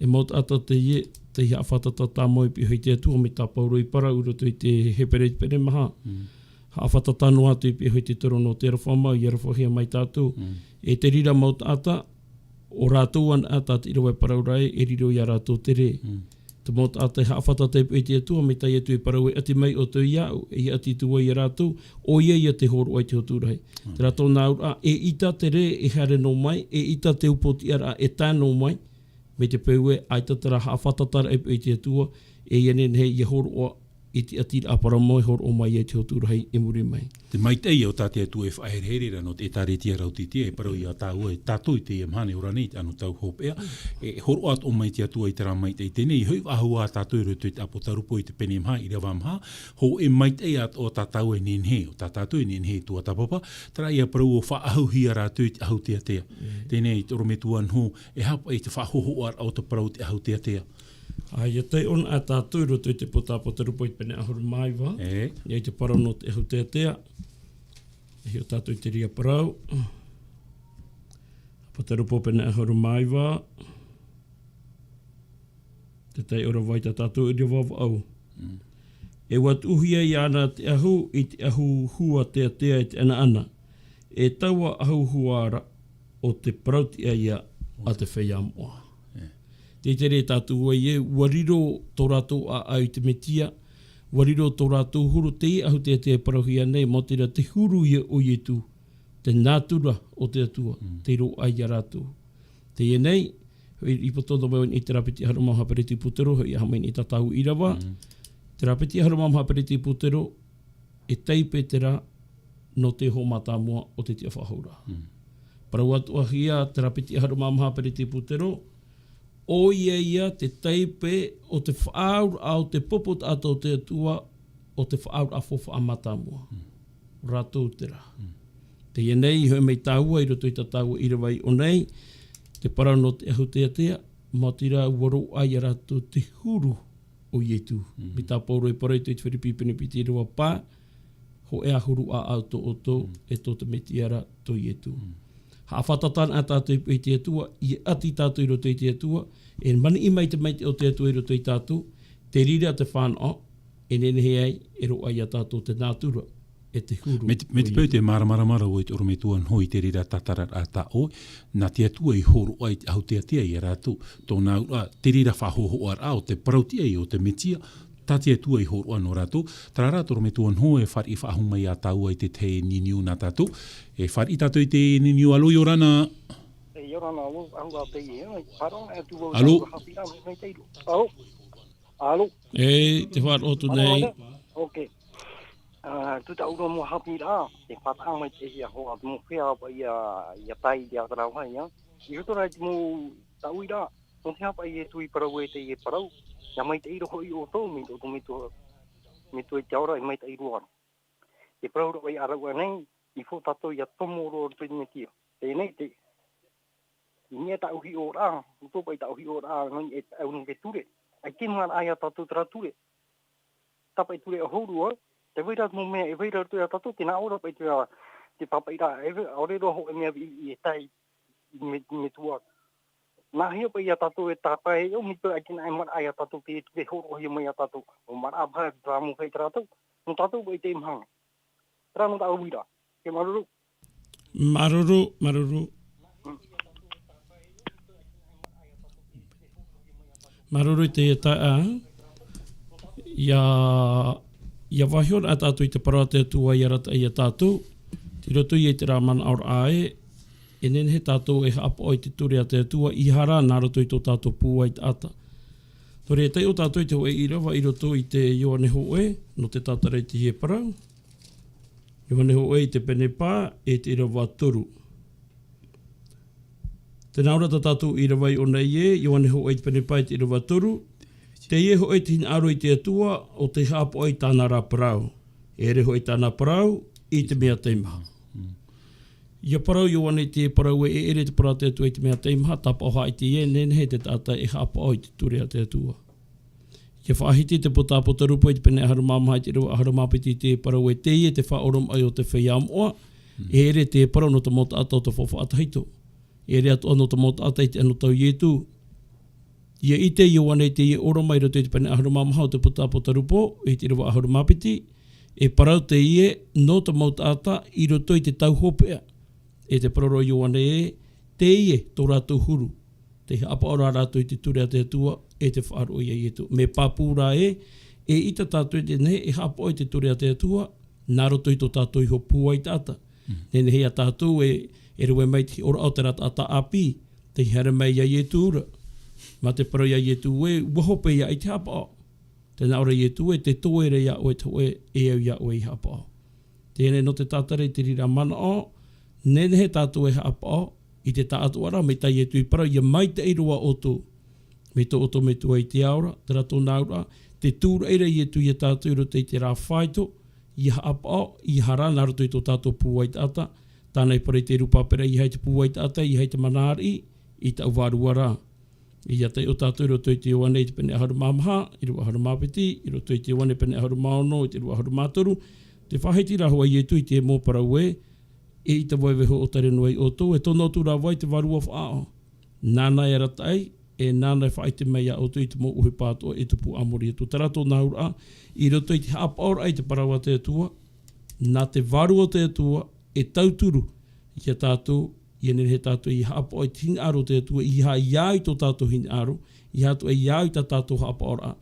e mau taʻata teie, tei haʻafātata tāmau i piʻi iho i te Atua, mai tā Pauro i parau i roto i te Hepera i te pene maha. Haʻafātata noa atu i piʻi iho i te torono o te aroha mau, i arohahia mai tātou. E te reira mau taʻata, ʻo rātou anaʻe tā te ʻīrava e parau ra ē, e riro ia rātou te rē. Te mau taʻata e haʻafātata i piʻi iho i te Atua, mai tā Ietu i parau ē, ʻati mai ʻoutou iāʻu, e ʻati atu vau ia rātou, ʻoia ia te hōroʻa i te hotu rahi. Terā tōna auraʻa, eʻita te rē e haere noa mai, eʻita te upoʻotiʻaraʻa e tae noa mai, mai te peu ē, ʻaita terā haʻafātataraʻa i piʻi iho i te Atua, e ia nehenehe ia hōroʻa i te ʻatiraʻa parau mau e hōroʻa mai ai te hotu rahi i muri mai. Te maitaʻi o tā te Atua e faʻaherehere ra nō te ʻētāretia Rautitia, e parau ia tāua, e tātou i teie mahana e ora nei i te anotau hopeʻa, e hōroʻa atoʻa mai te Atua i terā maitaʻi teie nei, e hoʻi faʻahou ā tātou i roto i te Apotarupo i te pene maha, ʻīrava maha, hōʻē maitaʻi atoʻa tā tāua e nehenehe, ʻo tā tātou e nehenehe e tuatāpapa, terā ia parau ʻua faʻaʻahuhia rātou i te ʻahu teatea. Teie nei te ʻorometua Noho, e aha paʻi te faʻahōhoʻaraʻa o te parau o te ʻahu teatea? ʻA ia taiʻo na tātou i roto i te puta Apotarupo i te pene ʻahuru mā iva. E. I te parau nō te ʻahu teatea. E hiʻo tātou i te reira parau. Apotarupo pene ʻahuru mā iva. Te taiʻo ra vau i tā tātou ʻīrava vaʻu. E ua tuʻuhia iāna te ʻahu i te ʻahu hua teatea e te ʻanaʻana. E taua ʻahu hua ra, ʻo te parautiʻa ia a te feiā moʻa. Tē ʻite ra tātou ē, ua riro tō rātou ʻāʻau i te Mesia, ua riro tō rātou huru, teie ʻahu teatea e parauhia nei, maoti rā te huru ia o Ietu, te nātura o te Atua, tei roaʻa ia rātou. Teie nei, i, i poto noa mai i terā piti ʻahuru mā maha Peretiputero, i aha mai i tā tāua ʻīrava, terā piti ʻahuru mā maha Peretiputero, e taipe terā nō te iho mātāmua o te tiʻafaʻahouraʻa. Parau atoʻahia terā piti ʻahuru mā maha Peretiputero, ʻoia ia te taipe o te faʻaauraʻa o te pupu taʻata o te Atua, o te faʻaauraʻa faufaʻa mātāmua. Rātou terā. Teie nei, i hoʻi mai tāua i roto i tā tāua ʻīrava i ʻō nei, te parau nō te ʻahu teatea, maoti rā ua roaʻa ia rātou te huru o Ietu. Mai tā Pauro e parau i te Firipi pene piti ʻīrava pae, hōʻē ā huru ʻāʻau tō ʻoutou, e tō te Mesia ra tō Ietu. Haʻafātata na tātou i te Atua, e ʻati tātou i roto i te Atua, e maniʻi mai te maitaʻi o te Atua i roto ia tātou, te reira te fānaʻo, e nehenehe ai, e roaʻa ia tātou te nātura, e te huru. Mai te, mai te peu tē māramarama ra vau i te ʻorometua Noho i te reira tātararaʻa tā ʻoe, nā te Atua i hōroʻa i te ʻahu teatea ia rātou, tōna auraʻa, te reira faʻahōhoʻaraʻa o te parautiʻa ia o te Mesia, tā te Atua i hōroʻa nō rātou, terā rā te ʻorometua Noho e fāriʻi faʻahou mai ia tāua i te tahi niuniu nā tātou, e fāriʻi tātou i te niuniu, alo, ʻia ora na. Ora na, au, au, au, te ia, e, parau, e, tu, au, Alo? Au, hapi, a, mai, mai, te iro. Alo? Alo? E, te faʻaroʻo atu Alo, nei. Alo? Ok. Ah, tu ta uro mo hapi ra, te fata mai te ia hoa, mo fea pa ia, ia tai ia tarau hai, ia. I roto ra i te mo tau ira, mo te hapa ia tu i parau e te ia parau, ia mai te iro hoi o tō, mi tō, mi tō, mi tō i te ora, i mai te iro ara. Te parau ro i arau anei, i fo tato ia tomo ro ro te metia. Tēnei te, i mea ta uhi ora, uto pai ta uhi ora, ngai e au nunga ture. Ai te mara ai a tato tra ture. Tapa i ture a horua, te vaira mo mea e vaira roto i a tato, tēnā ora pai te, te papa ira, e ve-, ore roho e mea i, i e tai, me, me tua. Nā hea pai a tato e tapa e, o mito ai tēnā e mara ai a tato te, te horo hia mai a tato. O mara a paha, tra mo fai tra tato, mo tato pai te maha. Tra no ta uira. Ke maruru. Maruru, maruru. Maruru i te taʻa. Ia, ia vaiho rā tātou i te parau a te Atua i arataʻi ia tātou. Te roto ia i te rā manaʻoraʻa e, e nehenehe tātou e haʻapaʻo i te ture a te Atua, i hara nā roto i tō tātou pūai taʻata. Nō reira, taiʻo tātou i te hōʻē ʻīrava i roto i te Ioane hōʻē, nō te tātara i te hia parau. Ioane hōʻē i te pene pae, e te ʻīrava toru. Tēnā ora tā tātou ʻīrava i ʻō nei ē, Ioane hōʻē i te pene pae, e te ʻīrava toru. Teie hōʻē te hinaʻaro i te Atua, ʻo tē haʻapaʻo i tāna rā parau. E ʻere hōʻē tāna parau, i te mea teimaha. Mm. Ia parau Ioane i te parau ē, e ʻere te parau a te Atua i te mea teimaha, tāpaʻo haʻaiti ē, nehenehe te taʻata e haʻapaʻo i te ture a te Atua. Ia faʻahiti te puta Apotarupo i te pene ʻahuru mā maha i te ʻīrava ʻahuru mā piti i te parau ē, teie te faʻaoromaʻi o te feiā moʻa, e ʻere te parau nō te mau taʻata o te faufaʻa tahito. E ʻere atoʻa nō te mau taʻata i te anotau Ietu. Ia ʻite Ioane i teie ʻoromaʻi i roto i te pene ʻahuru mā maha o te puta Apotarupo, i te ʻīrava ʻahuru mā piti, e parau teie nō te mau taʻata i roto i te tau hopeʻa. E te parau ra Ioane ē, teie tō rātou huru. Te haʻapaʻo rā rātou i te ture a te Atua, e te faʻaroʻo ia Ietu. Mea pāpū rā ē, eʻita tātou e nehenehe e haʻapaʻo i te ture a te Atua, nā roto i tō tātou iho pūai taʻata. Mm. Nehenehe ia tātou e, e rave mai te hiʻoraʻa o terā taʻata ʻāpī, tei haere mai ia Ietu ra. Mā te parau ia Ietu ē, ʻua hope ia i te haʻapaʻo. Tēnā ora Ietu ē, tē toe ra ia ʻoe te hōʻē, e au ia ʻoe i haʻapaʻo. Teie nei nō te tātara i te reira manaʻo, nehenehe tātou e haʻapaʻo, i te taʻatoʻaraʻa, mai tā Ietu i parau, ia maitaʻi roa ʻoutou. Mai tō ʻoutou Metua i te ao ra, terā tōna auraʻa, tē tūraʻi ra Ietu ia tātou i roto i te rā faito, ia haʻapaʻo, ia hara nā roto i tō tātou pūai taʻata, tāna i parau i te Rupa Pera, ʻeiaha i te pūai taʻata, ʻeiaha i te mana ariʻi, i taʻu vārua rā. Ia taiʻo tātou i roto i te Ioane i te pene ʻahuru mā maha, ʻīrava ʻahuru mā piti, i roto i te Ioane pene ʻahuru mā ono, i te ʻīrava ʻahuru mā toru, te faʻahiti rā hoʻi Ietu i te mau parau ē, eʻita vau e vaiiho ʻōtare noa ia ʻoutou, e tono atu rā vau i te Vārua Faʻaʻao. Nāna e arataʻi, e nāna e faʻaʻite mai ia ʻoutou i te mau ʻohipa atoʻa e tupu a muri atu. Terā tōna auraʻa, i roto i te haʻapaʻoraʻa i te parau a te Atua, nā te Vārua o te Atua, e tauturu ia tātou, ia nehenehe tātou i haʻapaʻo i te hinaʻaro o te Atua, ʻeiaha ia au i tō tātou hinaʻaro, ʻeiaha atoʻa ia au i tā tātou haʻapaʻoraʻa,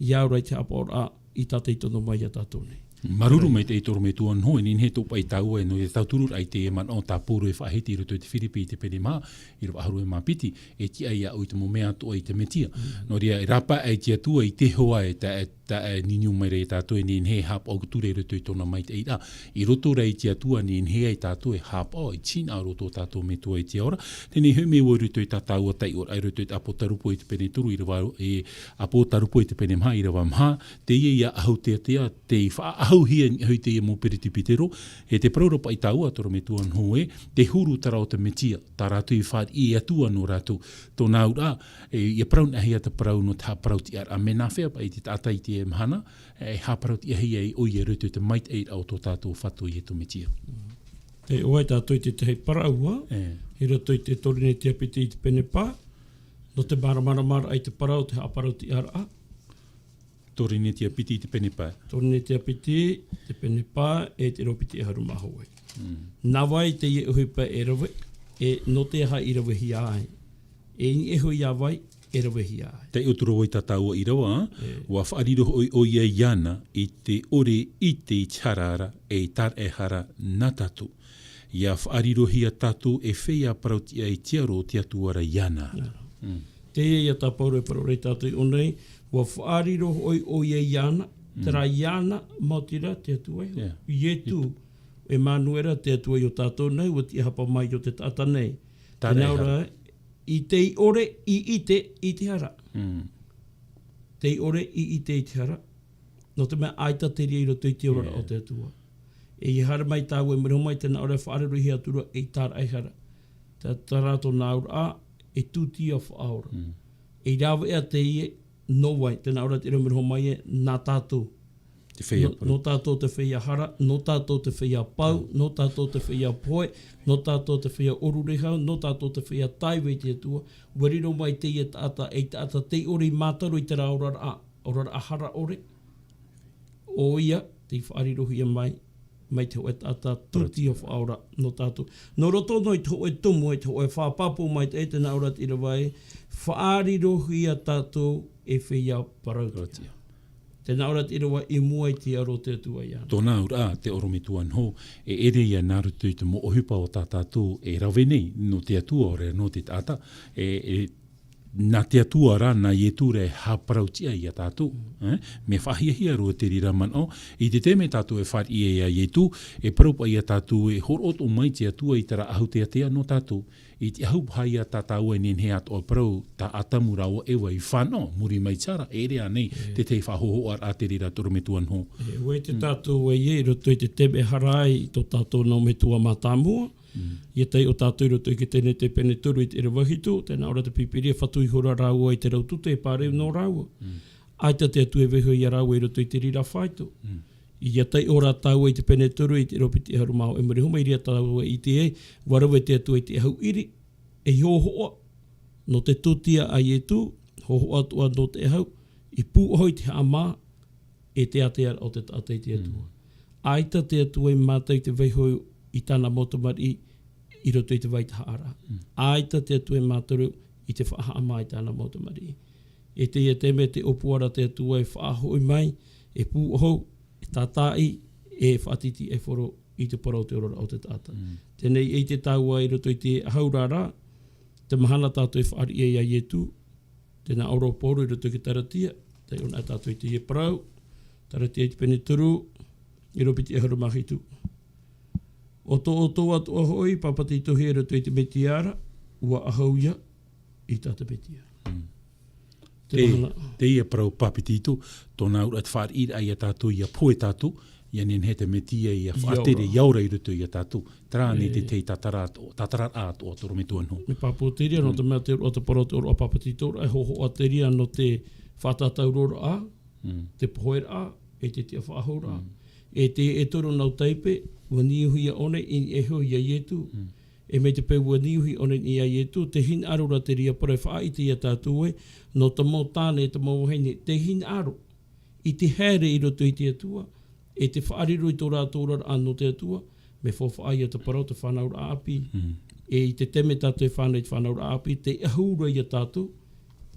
ia au rā i te haʻapaʻoraʻa i tā tei tono mai ia tātou nei. Māuruuru maitaʻi te ʻorometua Noho, e nehenehe e topa i tāua e nō te tautururaʻa i te manaʻo tā Pauro e faʻahiti i roto i te Firipi i te pene maha, ʻīrava ʻahuru e mā piti, e tiʻa ia ʻoe i te mau mea atoʻa i te Metia. Mm. Nō reira, e rāpae ai te Atua i te hoa e ta-, e ta-, e niuniu mai ra ia tātou e nehenehe e haʻapaʻo atu ra i roto i tōna maitaʻiraʻa. I roto rā i te Atua, nehenehe ai tātou e haʻapaʻo i te hinaʻaro o tō tātou Metua i te ao ra. Teie hoʻi mea ua i roto i tā tāua taiʻoraʻa i roto i te Apotarupo i te pene toru, ʻīrava, e, Apotarupo i te pene maha, ʻīrava maha, teie ia ʻahu teatea, tei faʻaʻahuhia i niʻa iho i teie mau peretipitero, e te parau ra paʻi tāua, te ʻorometua Noho ē, te huru terā o te Mesia, tā rātou i fāriʻi e Atua nō rātou. Tōna auraʻa, e, ia parau nā hea te parau nō te haʻaparau-tiʻaraʻa, mea nāfea paʻi te taʻata i teie mahana, e haʻaparau-tiʻahia ai ʻoia i roto i te maitaʻiraʻa o tō tātou Fatu Iesu Mesia. Tē ʻoaʻoa tātou i te tahi parau, e, i roto i te Torinetia piti i te pene pae, nō te māramaramaraʻa i te parau o te haʻaparau-tiʻaraʻa. Torinetia piti i te pene pae. Torinetia piti, te pene pae, e te ʻīrava piti ʻahuru mā hōʻē. Mm. Nā vai teie ʻohipa e rave, e nō te aha i ravehia ai? E i niʻa iho ia vai e ravehia ai? Taiʻo atu ra vau i tā tāua ʻīrava, e. Ua faʻariro hoʻi ʻoia iāna i te ʻore i te ʻite i te hara ra, e i tāraʻehara nā tātou. ʻIa faʻarirohia tātou e feiā parau-tiʻa i te aro o te Atua ra iāna. Teie ia tā Pauro e parau ra ia tātou i ʻō nei, ʻua faʻariro hoʻi ʻoia iāna, terā iāna, maoti rā te Atua iho. Ietu, Emanuera, te Atua i ō tātou nei, ʻua tiʻahapa mai i ō te taʻata nei. Tēnā ora, i te ʻore, i ʻite, i te hara. Te ʻore, i ʻite, i te hara. Nō te mea ʻaita te reira i roto i te oraraʻa o te Atua. E ʻia haere mai tāua e mea riro mai, tēnā ora e faʻarirohia atu ra ei tāraʻehara. Te, terā tōna auraʻa, e tūtia faʻaora. E rave ʻā teie, nō vai, tēnā ora te reira e mea riro mai e, nā tātou. Nō, nō tātou te feiā hara, nō tātou te feiā pau, nō tātou te feiā pohe, nō tātou te feiā ʻōrurehau, nō tātou te feiā taiva i te Atua. ʻUa riro mai teie taʻata, ei taʻata tei ʻore i mātaro i terā oraraʻa, oraraʻa hara ʻore. ʻOia, tei faʻarirohia mai, mai te hōʻē taʻata tūtia faʻaora nō tātou. Nō roto noa i te hōʻē tumu, i te hōʻē faʻapāpū maitaʻi, tēnā ora te ʻīrava ē, faʻarirohia tātou e feiā parau-tiʻa. Tēnā ora te ʻīrava i mua i te aro o te Atua iāna. Tōna auraʻa, te ʻorometua Noho, e ʻere ia nā roto i te mau ʻohipa o tā tātou e rave nei, nō te Atua ʻaore rā nō te taʻata, e, e, nā te Atua rā, nā Ietu rā e haʻaparau-tiʻa ia tātou, e? Mea faʻahiahia roa te reira manaʻo, i te taime tātou e fāriʻi ai iā Ietu, e parau paʻi ia tātou e hōroʻa atoʻa mai te Atua i terā ʻahu teatea nō tātou, i te ʻahu paha ia tā tāua e nehenehe atoʻa e parau, tā Atamu rāua ʻo Eva i fānaʻo, muri mai i te hara, e ʻere ānei te tahi faʻahōhoʻaraʻa te reira, te ʻorometua Noho. E, ʻua ʻite tātou ē, i roto i te taime e hara ai tō tātou nau metua mātāmua, ʻia taiʻo tātou i roto i te Tenete pene toru i te ʻīrava hitu, tēnā ora te Pīpīria, fatu ihora rāua i te rau tute e pāreu nō rāua. ʻAita te Atua e vaiiho ia rāua i roto i te reira faito. ʻIa taiʻo rā tāua i te pene toru i te ʻīrava piti ʻahuru mā hōʻē, e mea riro mai ra ia tāua i ʻite ai, ʻua rave te Atua i te ʻahu ʻiri, ei hōhoʻa, nō te tūtia a Ietu, hōhoʻa atoʻa nō te ʻahu, i pūʻohu i te haʻamā, e te ātearaʻa o te taʻata i te Atua. ʻAita te Atua e mātau i te vaiiho i tāna mau tamariʻi i roto i te vaitahaʻaraʻa. ʻAita te Atua e mātau i te faʻahaʻamā i tāna mau tamariʻi. E teie taime te ʻōpua ra te Atua e faʻahoʻi mai, e pūʻohu, e tātaʻi, e faʻatītīʻaifaro i te parau o te oraraʻa o te taʻata. Teie nei e ʻite tāua i roto i te ʻahu ra, te mahana tātou e fāriʻi ai iā Ietu, tēnā ʻō ra ʻo Pauro i roto i te Taratia, taiʻo na tātou i teie parau, Taratia i te pene toru, ʻīrava piti ʻahuru mā hitu. ʻO tō ʻoutou atoʻa hoʻi, pāpetitohia i roto i te Metia ra, ʻua ʻahu ia i tā te Metia. Te, teie parau pāpetito, tōna auraʻa te fāriʻiraʻa ia tātou, ʻia pohe tātou, ʻia nehenehe te Metia ʻia faʻatere, ʻia ora i roto ia tātou. Terā ānei te tahi tātara atoʻa, tātararaʻa atoʻa, te ʻorometua Noho. Mea pāpū te reira, nō te mea te, o te parau, te oraraʻa pāpetitoraʻa, e hōhoʻa te reira nō te faʻatātauroraʻa, te poheraʻa, e te tiʻafaʻahouraʻa. E te, e toru nau taipe, ʻua niuhia ʻō nei i niʻa iho iā Ietu. E mai te peu ʻua niuhi ʻō nei i niʻa iā Ietu, tē hinaʻaro ra te reira parau e faʻaʻite ia tātou ē, nō te mau tāne, te mau vahine, tē hinaʻaro i te haere i roto i te Atua, e te faʻariro i tō rātou oraraʻa nō te Atua, mea faufaʻa ia te parau, te fānauraʻa ʻāpī. E i te taime tātou e fānaʻo i te fānauraʻa ʻāpī, tē ʻahu ra ia tātou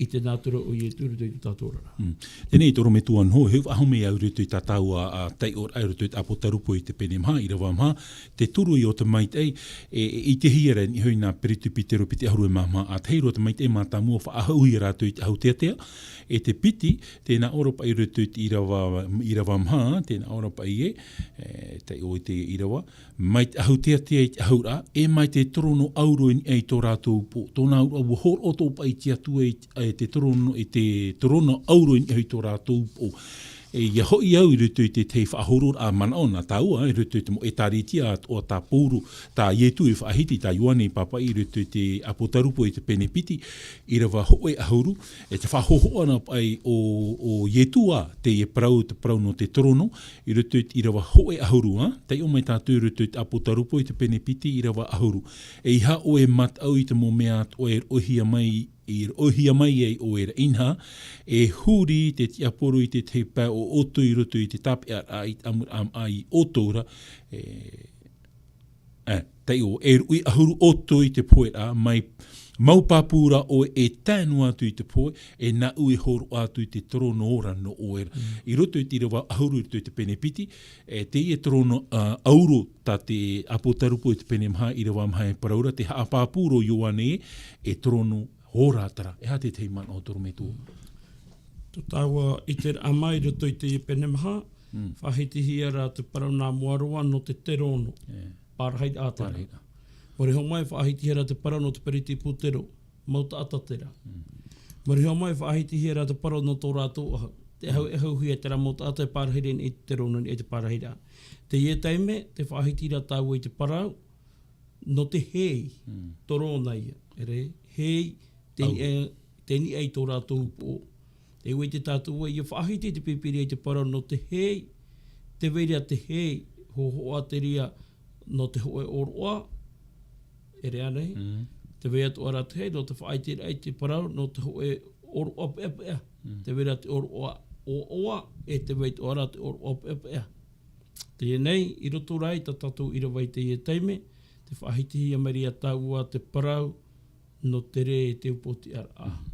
i te nātura o Ietu i roto i tō tātou oraraʻa. Teie nei te ʻorometua Noho, e faʻahou mai au i roto i tā tāua, ā, taiʻoraʻa i roto i te ʻApotarupo i te pene maha, ʻīrava maha, te toru ia o te maitaʻi, e, e ʻitehia ra i niʻa iho i nā Peretu Petero piti ʻahuru e maha, ā, tahi roa te maitaʻi mātāmua faʻaʻahuhia rātou i te ʻahu teatea, e te piti, tē nā ʻō ra paʻi i roto i te ʻīrava, ʻīrava maha, tē nā ʻō ra paʻi ē, e, taiʻo i te ʻīrava, mai te ʻahu teatea i te ʻahuraʻa, e mai te torono ʻauro i niʻa i tō rātou upoʻo. Tōna auraʻa, ʻua hōroʻa atoʻa paʻi te Atua i, e te torono, i te torono ʻauro i niʻa i tō rātou upoʻo. E ʻia hoʻi au i roto i te tahi faʻahororaʻa manaʻo nā tāua, i roto i te mau ʻĒtārētia atoʻa tā Pauro, tā Ietu e faʻahiti, tā Ioane i pāpaʻi i roto i te ʻApotarupo i te pene piti, ʻīrava hōʻē ʻahuru, e te faʻahōhoʻa na paʻi ʻo, ʻo Ietu ā, teie parau, te parau nō te torono, i roto i te ʻīrava hōʻē ʻahuru, ā, taiʻo mai tātou i roto i te ʻApotarupo i te pene piti, ʻīrava ʻahuru. ʻEiaha ʻoe e mataʻu i te mau mea atoʻa e roʻohia mai, e roʻohia mai ai ʻoe ra, inaha, e huri te tiaporo i te tahi pae o ʻoutou i roto i te tāpeʻaraʻa i te ʻamuraʻa maʻa iā ʻoutou ra, e, E, taiʻo, e ruʻi ʻahuru ʻoutou i te pohe ra, mai, mau pāpū ra ʻoe e tae noa atu i te pohe, e nāʻu e hōroʻa atu i te torono ora nō ʻoe ra. Mm. I roto i te ʻīrava ʻahuru i roto i te pene piti, e, teie torono, ā, ʻauro tā te ʻāpōtarupo i te pene maha, ʻīrava maha e parau ra, tē haʻapāpū ra ʻo Ioane e torono ora terā. E aha te tahi manaʻo torometua? Tō tāua ʻiteraʻa mai i roto i teie pene maha, Mm. faʻahitihia ra te parau nā mua roa nō te terōno. E. Pārahiraʻa terā. Pārahiraʻa. Muriʻi iho mai faʻahitihia ra te parau nō te Peretiteni Petero, mau taʻata terā. Mm. Muriʻi iho mai faʻahitihia ra te parau nō tō rātou ʻahu. Tē ʻahu, Mm. ʻahuhia terā mau taʻata e pārahi ra i te terōno, i te pārahiraʻa. Teie taime, tē faʻahiti ra tāua i te parau, nō te hei, Mm. terōna ia. E rē, hei, te Au. niʻa, te niʻa i tō rātou upoʻo. Tē vai ra tātou ē, ʻia faʻahiti te Pīpīria i te parau nō te hei, tē vai ra te hei, hōhoʻa terā nō te hōʻē ʻōroʻa, e rē ānei? Mm. Tē vai atoʻa ra te hei, nō te faʻaʻiteraʻa i te parau, nō te hōʻē ʻōroʻa peʻapeʻa. Mm. Tē vai ra te ʻōroʻa ʻoaʻoa, e tē vai atoʻa ra te ʻōroʻa peʻapeʻa. Teie nei, i roto rā i tā tātou ʻīrava i teie taime, tē faʻahitihia mai ra ia tāua te parau, nō te rē e te upoʻotiʻaraʻa Mm.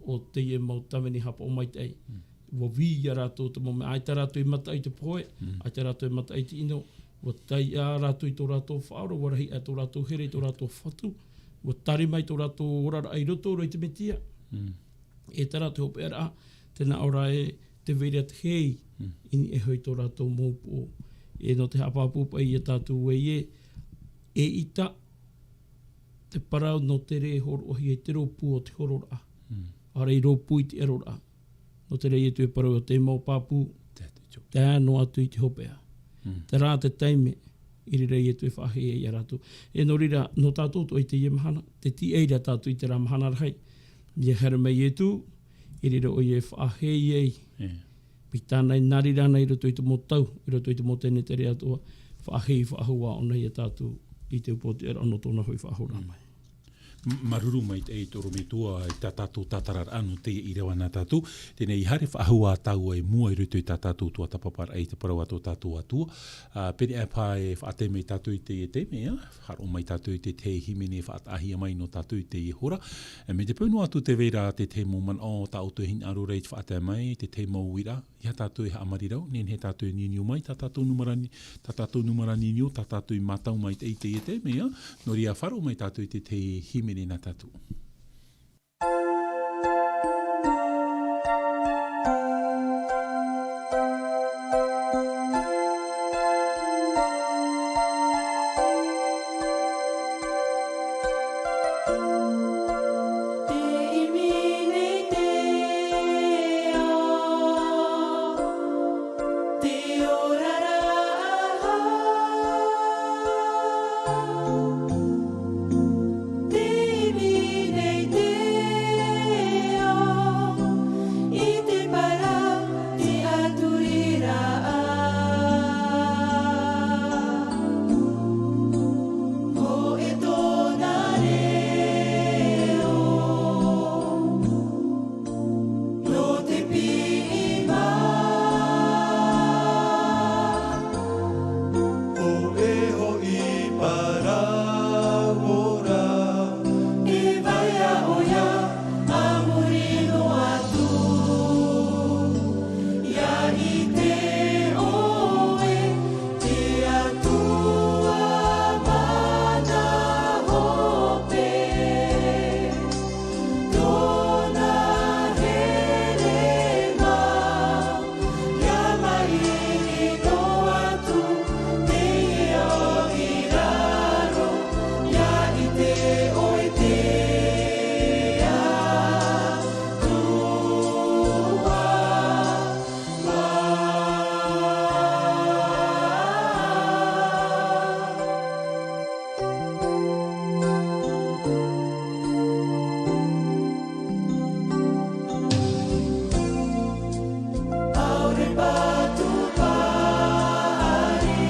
o teie mau tāvini haʻapaʻo maitaʻi. Mm. ʻUa vī ia rātou te mau mea, ʻaita rātou i mataʻu i te pohe, Mm. ʻaita rātou i mataʻu i te ʻino, ʻua tae ia rātou i tō rātou faʻaora, ʻua rahi aʻe tō rātou here i tō rātou Fatu, ʻua tari mai tō rātou oraraʻa i roto, roto i te Metia. Mm. E terā te hopeʻaraʻa, tē nā ʻō ra ē, tē vai ra te hei, Mm. i niʻa iho i tō rātou mau upoʻo. E nō te haʻapāpū paʻi ia tātou ē, e ʻita, te parau nō te rē e hōroʻahia i te rōpū o te hororaʻa. Mm. ʻAore i rōpū i te ʻeroraʻa. Nō te reira Ietu e parau ʻo te mau pāpū, Te atu i te tae noa atu i te hopeʻa. Mm. Terā te taime, i reira Ietu e faʻahei ai ia rātou. E nō reira, nō tātou atoʻa i teie mahana, tē tīaʻi ra tātou i terā mahana rahi. ʻIa haere mai Ietu, i reira ʻoia e faʻahei ai. E. Mai tāna i nā reira ānei i roto i te mau tau, i roto i te mau tenetere atoʻa, faʻahei, faʻahou ʻōna ia tātou i te upoʻotiʻaraʻa nō tōna hoʻi faʻahou ra mai. M-, māuruuru maitaʻi torometua i tā tātou tātararaʻa nō teie ʻīrava nā tātou. Teie nei, haere faʻahou ā tāua i mua i roto i tā tātou tuatāpaparaʻa i te parau a tō tātou Atua. Ā, pēneiaʻe paha e faʻatae mai tātou i teie taime, ā, haʻaroʻo mai tātou i te tahi hīmene faʻataʻahia mai nō tātou i teie hora. E, mai te peu noa atu tē vai ra te tahi mau manaʻo tā ʻoutou e hinaʻaro ra i te faʻatae mai, te tahi mau uiraʻa, ʻeiaha tātou e haʻamarirau, nehenehe tātou e niuniu mai, tā tātou nūmera ni-, tā tātou nūmera niuniu, tā tātou i mātau mai i teie taime, ā. Nō reira, faʻaroʻo mai tātou i te tahi hīmene nā tātou. Te ʻimi nei te ao, te oraraʻa. Te ʻimi nei te ao, i te parau tiʻaturiraʻa. Hōʻē tōna reo, nō te piʻi mā. Hōʻē hoʻi parau ora, e vai ā ʻoia a muri noa atu. ʻIa ʻite ʻoe, te Atua mana hope, tōna herema, ʻia maʻiri noa atu, teie ao i raro, ʻia ʻite ʻoe te Atua. ʻAore patu paʻari,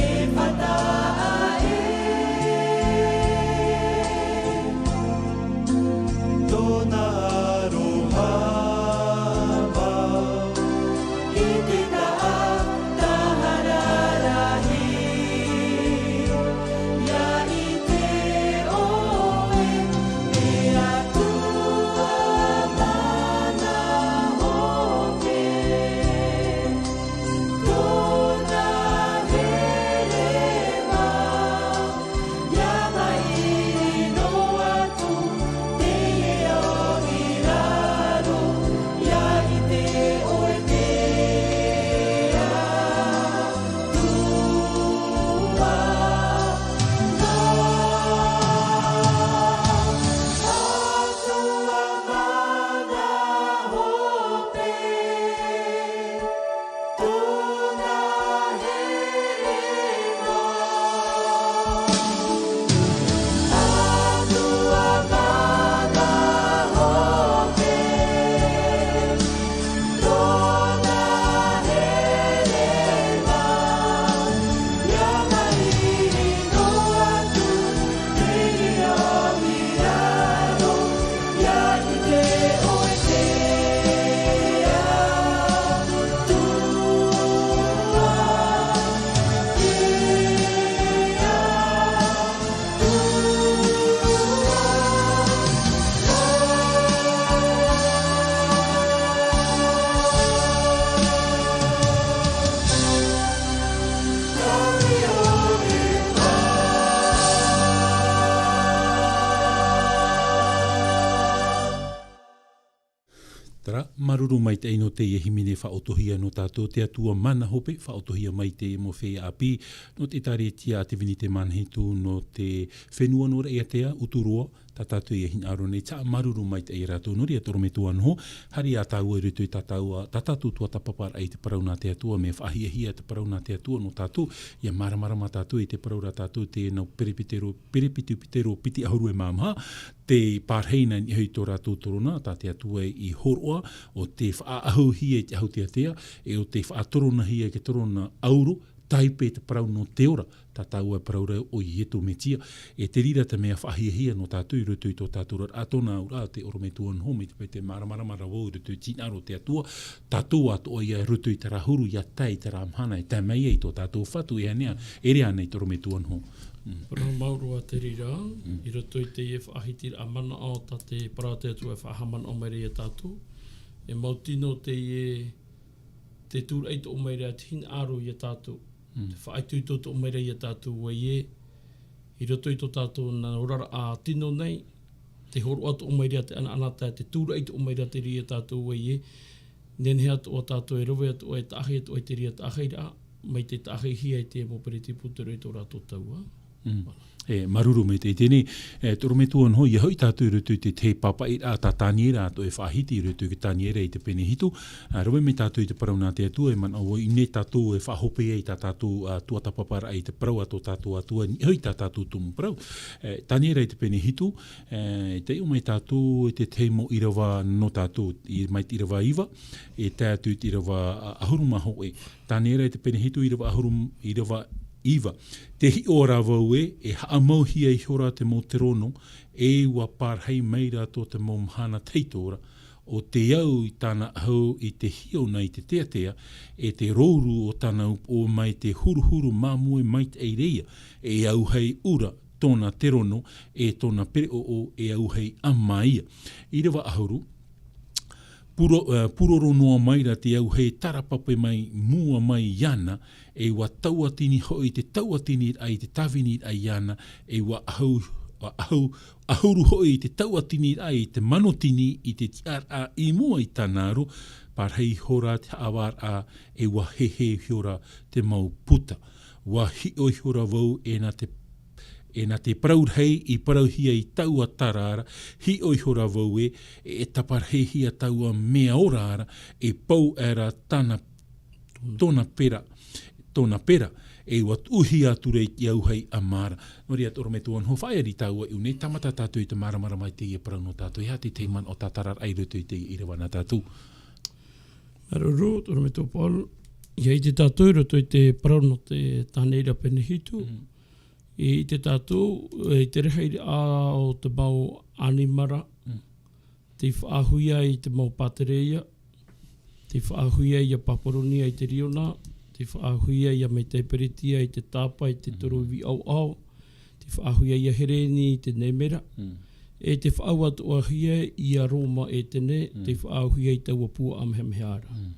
e fataʻa ē. Tōna aroha vau i te taʻata rahi. Māuruuru maitaʻi nō teie hīmene faʻaotoohia nō tātou, te Atua mana hope, faʻaotoohia mai te mau feiā ʻāpī, nō te ʻĒtārētia a te Vini Tē Manahitu, nō te fenua nō Raʻiātea, Uturoa, tā tātou e hinaʻaro nei, ʻia māuruuru maitaʻi ia rātou. Nō reira, te ʻorometua Noho, haere ā tāua i roto i tā tāua, tā tātou tuatāpaparaʻa i te parau nā te Atua, mea faʻahiahia te parau nā te Atua nō tātou, ʻia māramarama tātou i te parau ra tātou, te nau Perepitero, Perepitupitero piti ʻahuru e mā maha, tē pārahi na i niʻa i tō rātou Torona, tā te Atua i hōroʻa, ʻo tē faʻaʻahuhia i te ʻahu teatea, e ʻo tē faʻatoronahia i te Torona ʻauro, tāipe te parau nō te ora, tā tāua e parau ra ʻo Ietu Metia, e te reira te mea faʻahiahia nō tātou i roto i tō tātou oraraʻa. Tōna auraʻa te ʻorometua Noho, mai te peu tē māramarama ra vau i roto i te hinaʻaro o te Atua, tātou atoʻa ïa i roto i terā huru, ʻia tae i terā mahana, e tae mai ai tō tātou Fatu, e ānei, e ʻere ānei te ʻorometua Noho. Mm. Parau māuruuru te reira, Mm. i roto i teie faʻahitiraʻa manaʻo tā te parau a te Atua e faʻahaʻamanaʻo mai ra ia tātou, e mau tino teie, te tūraʻi toʻo mai ra te hinaʻaro ia tātou. Mm. Te faʻaitoito toʻo mai ra ia tātou ē, i roto i tō tātou nā oraraʻa tino nei, te hōroʻa toʻo mai ra te ʻanaʻanatae, te tūraʻi toʻo mai ra te reira ia tātou ē, nehenehe atoʻa tātou e rave atoʻa, e taʻahi atoʻa i te reira taʻahiraʻa, mai te taʻahihia i te mau Perepitupitero i tō rātou taua. Mm. E, māuruuru maitaʻi teie nei, e, te ʻorometua Noho, ʻia hoʻi tātou i roto i te, te pāpaʻiraʻa tā Taniera, atoʻa e faʻahiti i roto i te Taniera i te pene hitu, a, rave mai tātou i te parau nā te Atua, e manaʻo vau, i ʻō nei tātou e faʻahope ai tā tātou, a, tuatāpaparaʻa i te parau a tō tātou Atua, i niʻa i tā tātou tumu parau. E, Taniera i te pene hitu, e, tē ʻō mai tātou i te tahi mau ʻīrava nō tātou, i, mai te ʻīrava iva, e tae atu i te ʻīrava, a, ʻahuru mā hōʻē. Taniera i te pene hitu, ʻīrava ʻahuru, ʻīrava iva. Tē hiʻo ra vau ē, e haʻamauhia ihora te mau terōno, e ʻua pārahi mai ra tō te mau mahana tahito ra, ʻo te au i tāna ʻahu i te hiona i te teatea, e te rouru o tāna upoʻo mai te huruhuru māmoe maitaʻi ra ia, e auahi ʻura tōna terōno, e tōna pereʻoʻo, e auahi ʻama ia. ʻĪrava ʻahuru, puro-, eh, puroro noa mai ra te auahi tarapape mai, mua mai iāna, e ʻua tauatini hoʻi te tauatiniraʻa i te tāviniraʻa iāna, e ʻua ʻahu-, ʻahu-, ʻahuru hoʻi te tauatiniraʻa i te manotini i te tiʻaraʻa i mua i tāna aro, pārahi ihora te haʻavāraʻa, e ʻua heheu ihora te mau puta. ʻUa hiʻo ihora vau e nā te, e nā te parau rahi i parauhia i taua tara ra, hiʻo ihora vau ē, e taparahihia taua mea ora ra, e pau aʻera tāna, tōna pera, tōna pera, e ʻua tuʻuhia atu ra i te auahi ʻama ra. Nō reira, te ʻorometua Noho, faʻaea ra tāua i ʻō nei, tāmata tātou i te māramarama i teie parau nō tātou, e aha te tahi manaʻo tātararaʻa i roto i teie ʻīrava nā tātou. Māuruuru, te ʻorometua Paul, ʻia ʻite tātou i roto i te parau nō te Taniera pene hitu. Mm. ʻIa ʻite tātou, e, i te rahiraʻa o te mau ʻanimara, Mm. tei faʻahuia i te mau pātereia, tei faʻahuia ia Paparonia i te riona, tei faʻahuia ia Metia Peretia i te tāpa, i te Mm. toro ivi ʻaoʻao, tei faʻahuia ia Hereni i te nemera, Mm. e tei faʻaʻau atoʻahia ia Roma Etene, Mm. tei faʻahuia i taua puaʻa mehameha ra. Mm.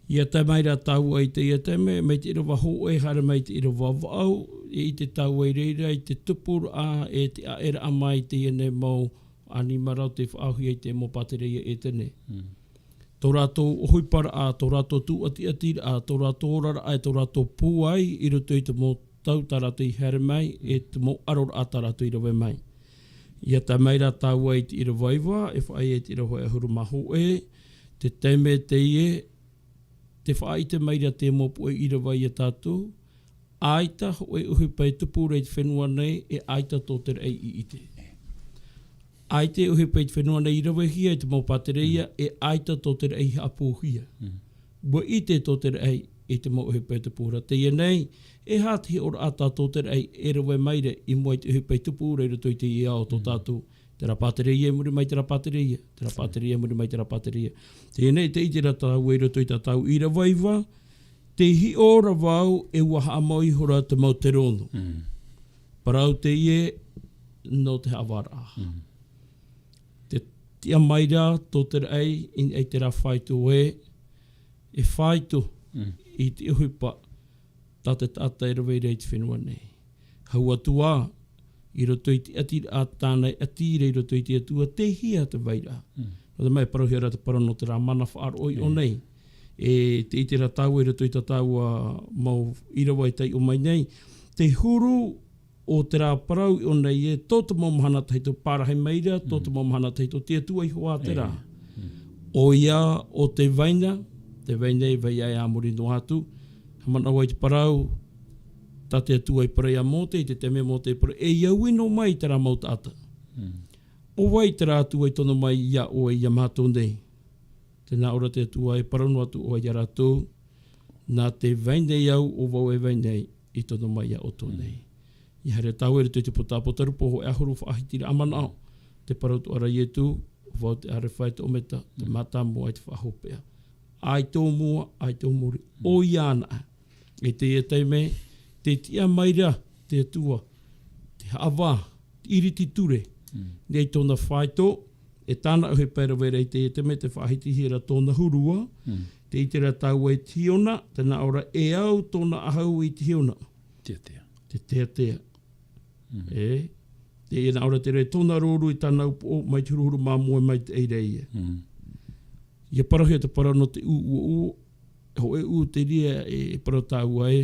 ʻIa tae mai ra tāua i teie taime, mai te ʻīrava hōʻē haere mai te ʻīrava vaʻu, e ʻite tāua i reira i te tupuraʻa, e te ʻaʻeraʻa mai i teie nei mau ʻanimara tei faʻahuia i te mau pātereia Etene. Mm. Tō rātou ʻohiparaʻa, tō rātou tūʻatiʻatiraʻa, tō rātou oraraʻa, e tō rātou pūai i roto i te mau tau tā rātou i haere mai, e te mau ʻaroraʻa tā rātou i rave mai. ʻIa tae mai ra tāua i te ʻīrava iva, e faʻaea i te ʻīrava ʻahuru mā hōʻē, te taime teie, tē faʻaʻite mai ra te mau puʻe ʻīrava ia tātou, ʻaita hōʻē ʻohipa e tupu ra i te fenua nei, e ʻaita tō te raʻi i ʻite. ʻAita e ʻohipa i te fenua nei i ravehia e te mau pātereia, Mm. e ʻaita tō te raʻi i haʻapūhia. Mm. ʻUa ʻite tō te raʻi i te mau ʻohipa e tupu ra. Teie nei, e aha te hiʻoraʻa tā tō te raʻi e rave mai ra i mua i te ʻohipa e tupu ra i roto i teie ao tō Mm. tātou. Terā pātereia i muri mai terā pātereia, terā pātereia i muri mai terā pātereia. Teie nei, tē ʻite ra tāua i roto i tā tāua ʻīrava iva, tē hiʻo ra vau e ʻua haʻamau ihora te mau terōno. Mm. Parau teie nō te haʻavāraʻa. Mm. Tē tiʻa mai ra tō te raʻi i, i terā faito ē, e faito Mm. i te ʻohipa tā te taʻata e rave ra i te fenua nei. Hau atu ā, i roto i te ʻati ra, tāna e ʻati ra i roto i te Atua, tē hia te vai ra. Mm. Nō te mea e parauhia ra te parau nō terā mana faʻaroʻo iʻo nei. E te ʻite ra tāua i roto i tā tāua mau ʻīrava e taiʻo mai nei. Te huru o terā parau iʻo nei e tō te mau mahana tahito pārahi mai ra, tō te mau mahana tahito te Atua iho ā terā. ʻOia ʻo te vai na, te vai nei, vai ai ā muri noa atu. Haʻamanaʻo ai te parau, tā te Atua i parau ia Mōte, i te taime Mōte i parau, e au ino mai terā mau taʻata. ʻO vai terā Atua i tono mai ia ʻoe ia mātou nei. Tē nā ʻō ra te Atua e parau noa atu ʻoe ia rātou, nā te vai nei au ʻo vau e vai nei i tono mai ia ʻoutou nei. ʻIa haere tāua i roto i te puta ʻApotarupo hōʻē ʻahuru faʻahiti ra ʻamanaʻo, te parau atoʻa ra Ietu, ʻo vau te ʻArefa e te ʻOmeta, te mātāmua e te faʻahopeʻa. ʻAi tō mua, ʻai tō muri, ʻoia anaʻe. I teie taime, tē tiʻa mai ra te Atua, te haʻavā, te ʻiriti ture, nei tōna faito, e tāna ʻohipa e rave ra i teie taime te faʻahitihia ra tōna huru ā, tē ʻite ra tāua i te hiona, tē nā ʻō ra e au tōna ʻahu i te hiona. Teatea. Te teatea. E, teie nā ʻō ra te reira tōna rōrū i tāna upoʻo mai te huruhuru māmoe mai te ʻaira ia. ʻIa parauhia te parau nō te ʻū ʻuoʻuo, hōʻē ʻū te reira e, e parau tāua e,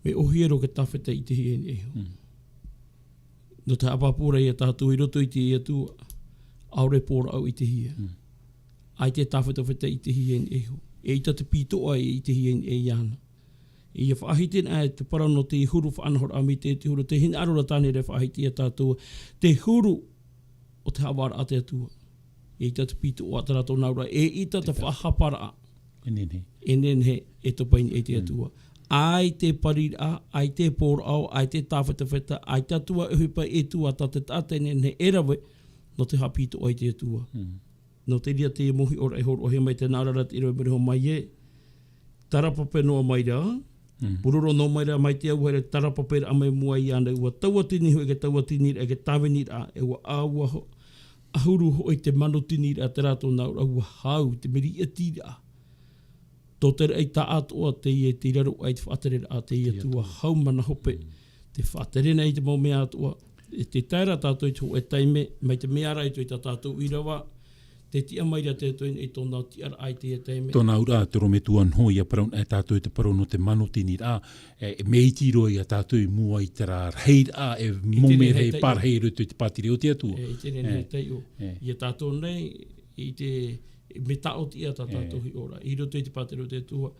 mea ʻōhie roa te tāfeta i ʻitehia i niʻa iho. Nō te haʻapāpū ra ia tātou i roto i te Atua, ʻaore pōraʻau i ʻitehia. ʻAita e tāfetafeta i ʻitehia i niʻa iho. E ʻaita te pītoʻa i ʻitehia i niʻa iāna. ʻIa faʻahiti anaʻe te parau nō te huru faʻanahoraʻa mai te, te huru, te hinaʻaro ra tāna e faʻahiti ia tātou, te huru o te haʻavāraʻa a te Atua. E ʻaita te pītoʻa, terā tōna auraʻa, e ʻaita te faʻahaparaʻa. E nehenehe. E nehenehe, e topa i niʻa i te Atua. ʻAita e pariraʻa, ʻaita e pōraʻau, ʻaita e tāfetafeta, ʻaita atu ā e ʻohipa e tuatāpapa, e nehenehe e rave, nō te haʻapītoʻa i te Atua. Nō te reira te mau hiʻoraʻa e hōroʻahia mai, tē nā ʻō ra te ʻīrava i muri iho mai ē, tarapape noa mai ra, puroro noa mai ra, mai te auahi ra, tarapaperaʻa mai mua iāna, ʻua tauatini hoʻi, e tauatiniraʻa, e tāviniraʻa, e ʻua ʻa-, ʻua ho-, ʻahuru hoʻi te manutiniraʻa, terā tōna auraʻa, ʻua hau te meriʻatiraʻa. Tō te raʻi taʻatoʻa teie tei raro aʻe i te faʻatereraʻa a te Atua, hau mana hope. Te faʻatere nei i te mau mea atoʻa, e te tae ra tātou i te hōʻē taime, mai te mea ra i roto i tā tātou ʻīrava, tē tiʻa mai ra te Atua i tōna tiʻaraʻa i teie taime. Tōna auraʻa, te ʻorometua Noho, ʻia parau anaʻe tātou i te parau nō te manutiniraʻa, e, mea iti roa ia tātou i mua i terā rahiraʻa, e mau mea rahi e pārahi i roto i te pātireia o te Atua. E, i te nehenehe e taiʻo. Ia tātou nei, i te, mea tāʻoti ïa tā tātou hiʻoraʻa. I roto i te pātireia o te Atua,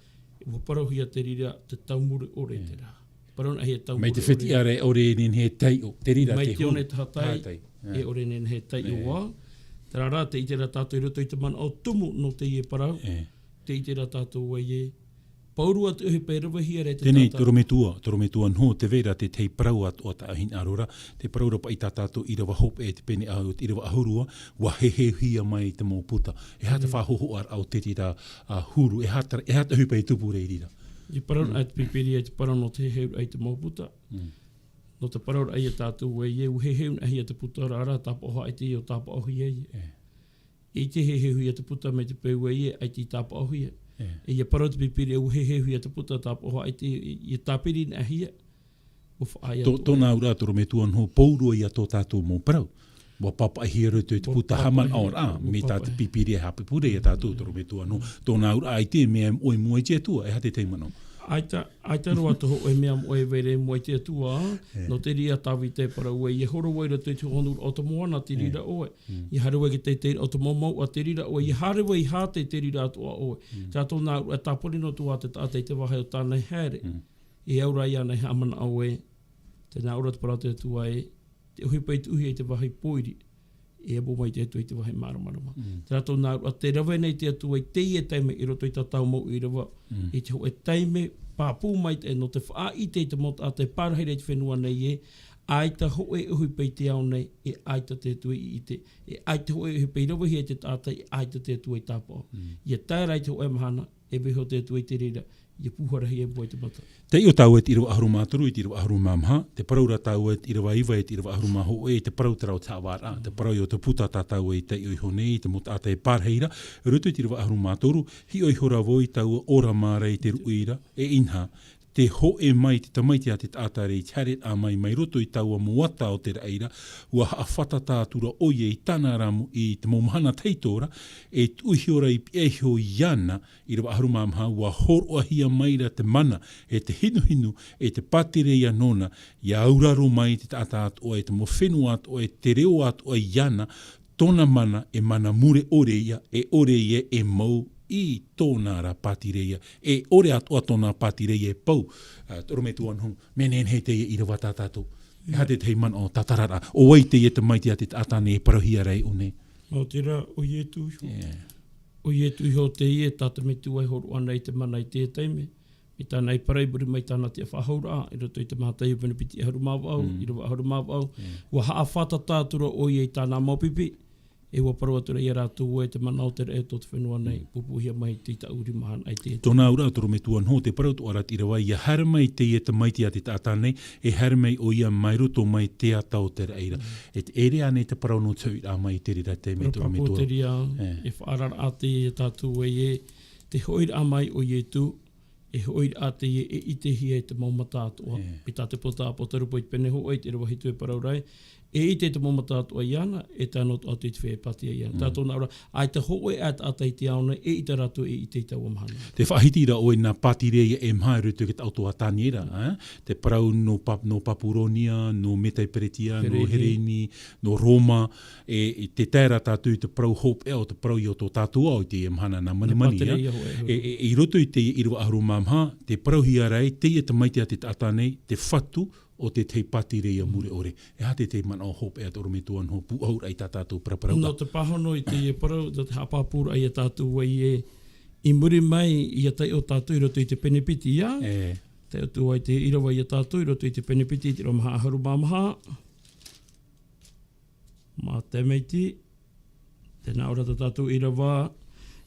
ʻua parauhia te reira te taumuri ʻore terā. Parau anaʻe e taumuri ʻore. Mai te fetiʻa ra e ʻore e nehenehe e taiʻo. Te reira mai te huru. Mai te one tahatai, tahatai. E ʻore e nehenehe e taiʻo ā. Terā rā, tē ʻite ra tātou i roto i te manaʻo tumu nō teie parau. Tē ʻite ra tātou ē, pauroa te ʻohipa e ravehia ra e te tātā. Teie nei, te ʻorometua, te ʻorometua Noho, tē vai ra te tahi parau atoʻa tā ʻoe i hinaʻaro ra, te parau ra paʻi tā tātou ʻīrava hopeʻa, te pene ʻa-, te ʻīrava ʻahuru ā, ʻua heheuhia mai te mau puta. E aha te faʻahōhoʻaraʻa o te reira, ā, huru, e aha te, e aha te ʻohipa e tupu ra i reira? I parau anaʻe te Pīpīria i te parau nō te heheuraʻa i te mau puta. Nō te parauraʻa ia tātou ē, ʻua heheu anaʻe hia te puta ra, arā, tāpaʻo haʻaiti ʻo tāpaʻohia ïa. ʻIa heheuhia te puta mai te peu ē, ʻaita i tāpaʻohia. E ʻia parau te Pīpīria, ʻua heheuhia te puta, tāpaʻo haʻaiti, ʻia tāpiri anaʻe hia. ʻUa faʻaea tō, tōna auraʻa, te ʻorometua Noho, pauroa ïa tō tātou mau parau. ʻUa pāpaʻihia i roto i te puta haʻamanaʻoraʻa, mai tā te Pīpīria e haʻapāpū ra ia tātou, te ʻorometua Noho. Tōna auraʻa, ʻaita e mea e moʻe i mua i te Atua, e aha te tahi manaʻo? ʻAita, ʻaita roa te hōʻē mea moʻe e vai ra i mua i te Atua, nō te reira Tāvita e parau ē, ʻia horo vau i roto i te hōhonuraʻa o te moana, te reira ʻoe. ʻIa haere vau i te teiteiraʻa o te mau mouʻa, te reira ʻoe. ʻIa haere vau i Hāte, te reira atoʻa ʻoe. Terā tōna auraʻa e tāpiri noa atu ā te taʻata i te vāhi o tāna e haere. E au ra iāna e haʻamanaʻo ē, tē nā ʻō ra te parau a te Atua ē, te ʻohipa i tuʻuhia i te vāhi pōiri, e amo mai te Atua i te vāhi māramarama. Terā tōna auraʻa, tē rave nei te Atua i teie taime i roto i tā tātou mau ʻīrava, i te hōʻē taime pāpū maitaʻi nō te faʻaʻite i te mau taʻata e pārahi ra i te fenua nei ē, ʻaita hōʻē ʻohipa i te ao nei, e ʻaita te Atua i ʻite, e ʻaita hōʻē ʻohipa i ravehia e te taʻata, e ʻaita te Atua i tāpaʻo. ʻIa tae ra i te hōʻē mahana, e vaiiho te Atua i te reira, ʻia pūharahia i mua i te mata. Taiʻo tāua i te ʻīrava ʻahuru mā toru, i te ʻīrava ʻahuru mā maha, tē parau ra tāua i te ʻīrava iva, i te ʻīrava ʻahuru mā hōʻē, i te parau terā o te haʻavāraʻa, te parau ïa o te puta tā tāua i taiʻo iho nei, i te mau taʻata e pārahi ra, i roto i te ʻīrava ʻahuru mā toru, hiʻo ihora vau i taua ʻōrama ra i te ruʻi ra, e inaha, te hōʻē mai te tamaiti a te taʻata ra i te haereraʻa mai, mai roto i taua mau ata o te raʻi ra, ua haʻafātata atura ʻoia i tāna ra mau, i te mau mahana tahito ra, e tuʻu iho ra i piʻa iho iāna, ʻīrava ʻahuru mā maha, ua hōroʻahia mai ra te mana, e te hinuhinu, e te pātireia nōna, ʻia auraro mai te taʻata atoʻa, e te mau fenua atoʻa, e te reo atoʻa iāna, tōna mana e mana mure ʻore ïa, e ʻore ïa e mau i tōna ra pātireia, e ʻore atoʻa tōna pātireia e pau. Ā, te ʻorometua Noho, mea nehenehe teie ʻīrava tā tātou. E aha te tahi manaʻo tātararaʻa, ʻo vai teie tamaiti a te taʻata nei e parauhia ra e ʻō nei? Nō te reira, ʻo Ietu iho. Yeah. ʻO Ietu iho teie tā te metua e hōroʻa nei te mana i te taime. I tāna i parau i muri mai tāna tiʻafaʻahouraʻa, i roto i te Mātaio pene piti ʻahuru mā vaʻu, Mm. ʻīrava ʻahuru mā vaʻu. Mm. Ua haʻafātata atura ʻoia i tāna mau pipi, e ua parau atura ia rātou ē te mana o te raʻi tō te fenua nei, Mm. pūpūhia mai te taʻu rima mahana i te Tōna auraʻa, te ʻorometua Noho, te parau atoʻa ra te ʻīrava, ʻia haere mai teie tamaiti a te taʻata nei, e haere mai ʻoia mai roto mai te ata o te raʻi ra. Mm. E te ʻere ānei te parau nō te hoʻiraʻa mai i te reira taime, te ʻorometua? Parau pāpū te reira, E. e faʻaararaʻa teie tātou ē, te hoʻiraʻa mai o Ietu, e hoʻiraʻa teie e ʻitehia e te mau mata atoʻa. E. Mai tā te pō tāpō Tarupo i te pene hōʻē, te ʻīrava hitu e parau ra ē, e ʻite e te mau mata atoʻa iāna, e tae noa atu i te feiā e pātireia iāna. Mm. Tā tōna auraʻa, ʻaita hōʻē ā taʻata i te ao nei, e ʻite rātou e ʻite i taua mahana. Tē faʻahiti ra ʻoe nā pātireia e maha i roto i te taʻoto a Taniera, ē? Te parau nō Pap-, nō Papuronia, nō Metai Peretia, nō Hereni. Hereni, nō Roma, e, e te tae ra tātou i te parau hopeʻa o te parau i ō tō tātou ao i teie mahana nā Nā manimani, pātireia ā. hōʻē, hōʻē. E, e, i roto i te ʻīrava ʻahuru mā maha, tē parauhia ra ē, teie tamaiti a te taʻata nei, te fatu o te tahi pātireia Mm. mure ʻore. E aha te tahi manaʻo hopeʻa, te ʻorometua Noho, pūʻohu ra i tā tātou paraparau? Nō te pāhono i teie parau, nō te haʻapāpūraʻa ia tātou ē, i muri mai, ʻia taiʻo tātou i roto i te pene piti, ā? E. Taiʻo atu ai te ʻīrava ia tātou i roto i te pene piti, te ʻīrava maha ʻahuru mā maha. Mā te maiti, tē nā ʻō ra tā tātou ʻīrava,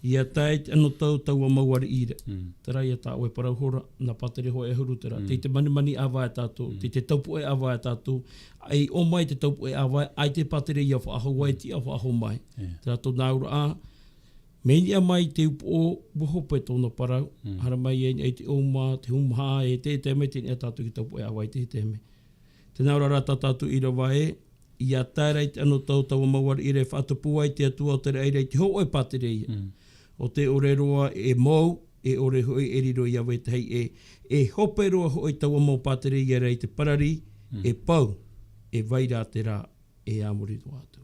ʻia tae i te anotau taua mau ariʻi ra. Mm. Terā ïa tā ʻoe parau hora, nā pātireia hōʻē ʻahuru terā. Mm. Tei te manimani ʻāvae tātou, Mm. tei te taupoʻe ʻāvae tātou, ʻia ʻō mai te taupoʻe ʻāvae, ʻaita e pātireia faʻahou, ʻaita e tiʻa faʻahou mai. Yeah. Terā tōna auraʻa, mea niʻa mai te upoʻo, ua hope tōna parau, Mm. haere mai ai, ai te ʻōuma, te hūmaha, e te, te mea tei niʻa tātou i te taupoʻe ʻāvae i te, te mea. Tē nā ʻō ra tā tātou ʻīrava ē, ʻia tae ra i te anotau taua mau ariʻi ra e faʻatupu ai te Atua o te raʻi ra i te hōʻē pātireia. Mm. ʻO tē ʻore roa e mou, e ʻore hoʻi e riro ia vetahi ʻē, e hope roa hoʻi taua mau pātireia ra i te parari, Mm. e pau, e vai ra terā, e a muri noa atu.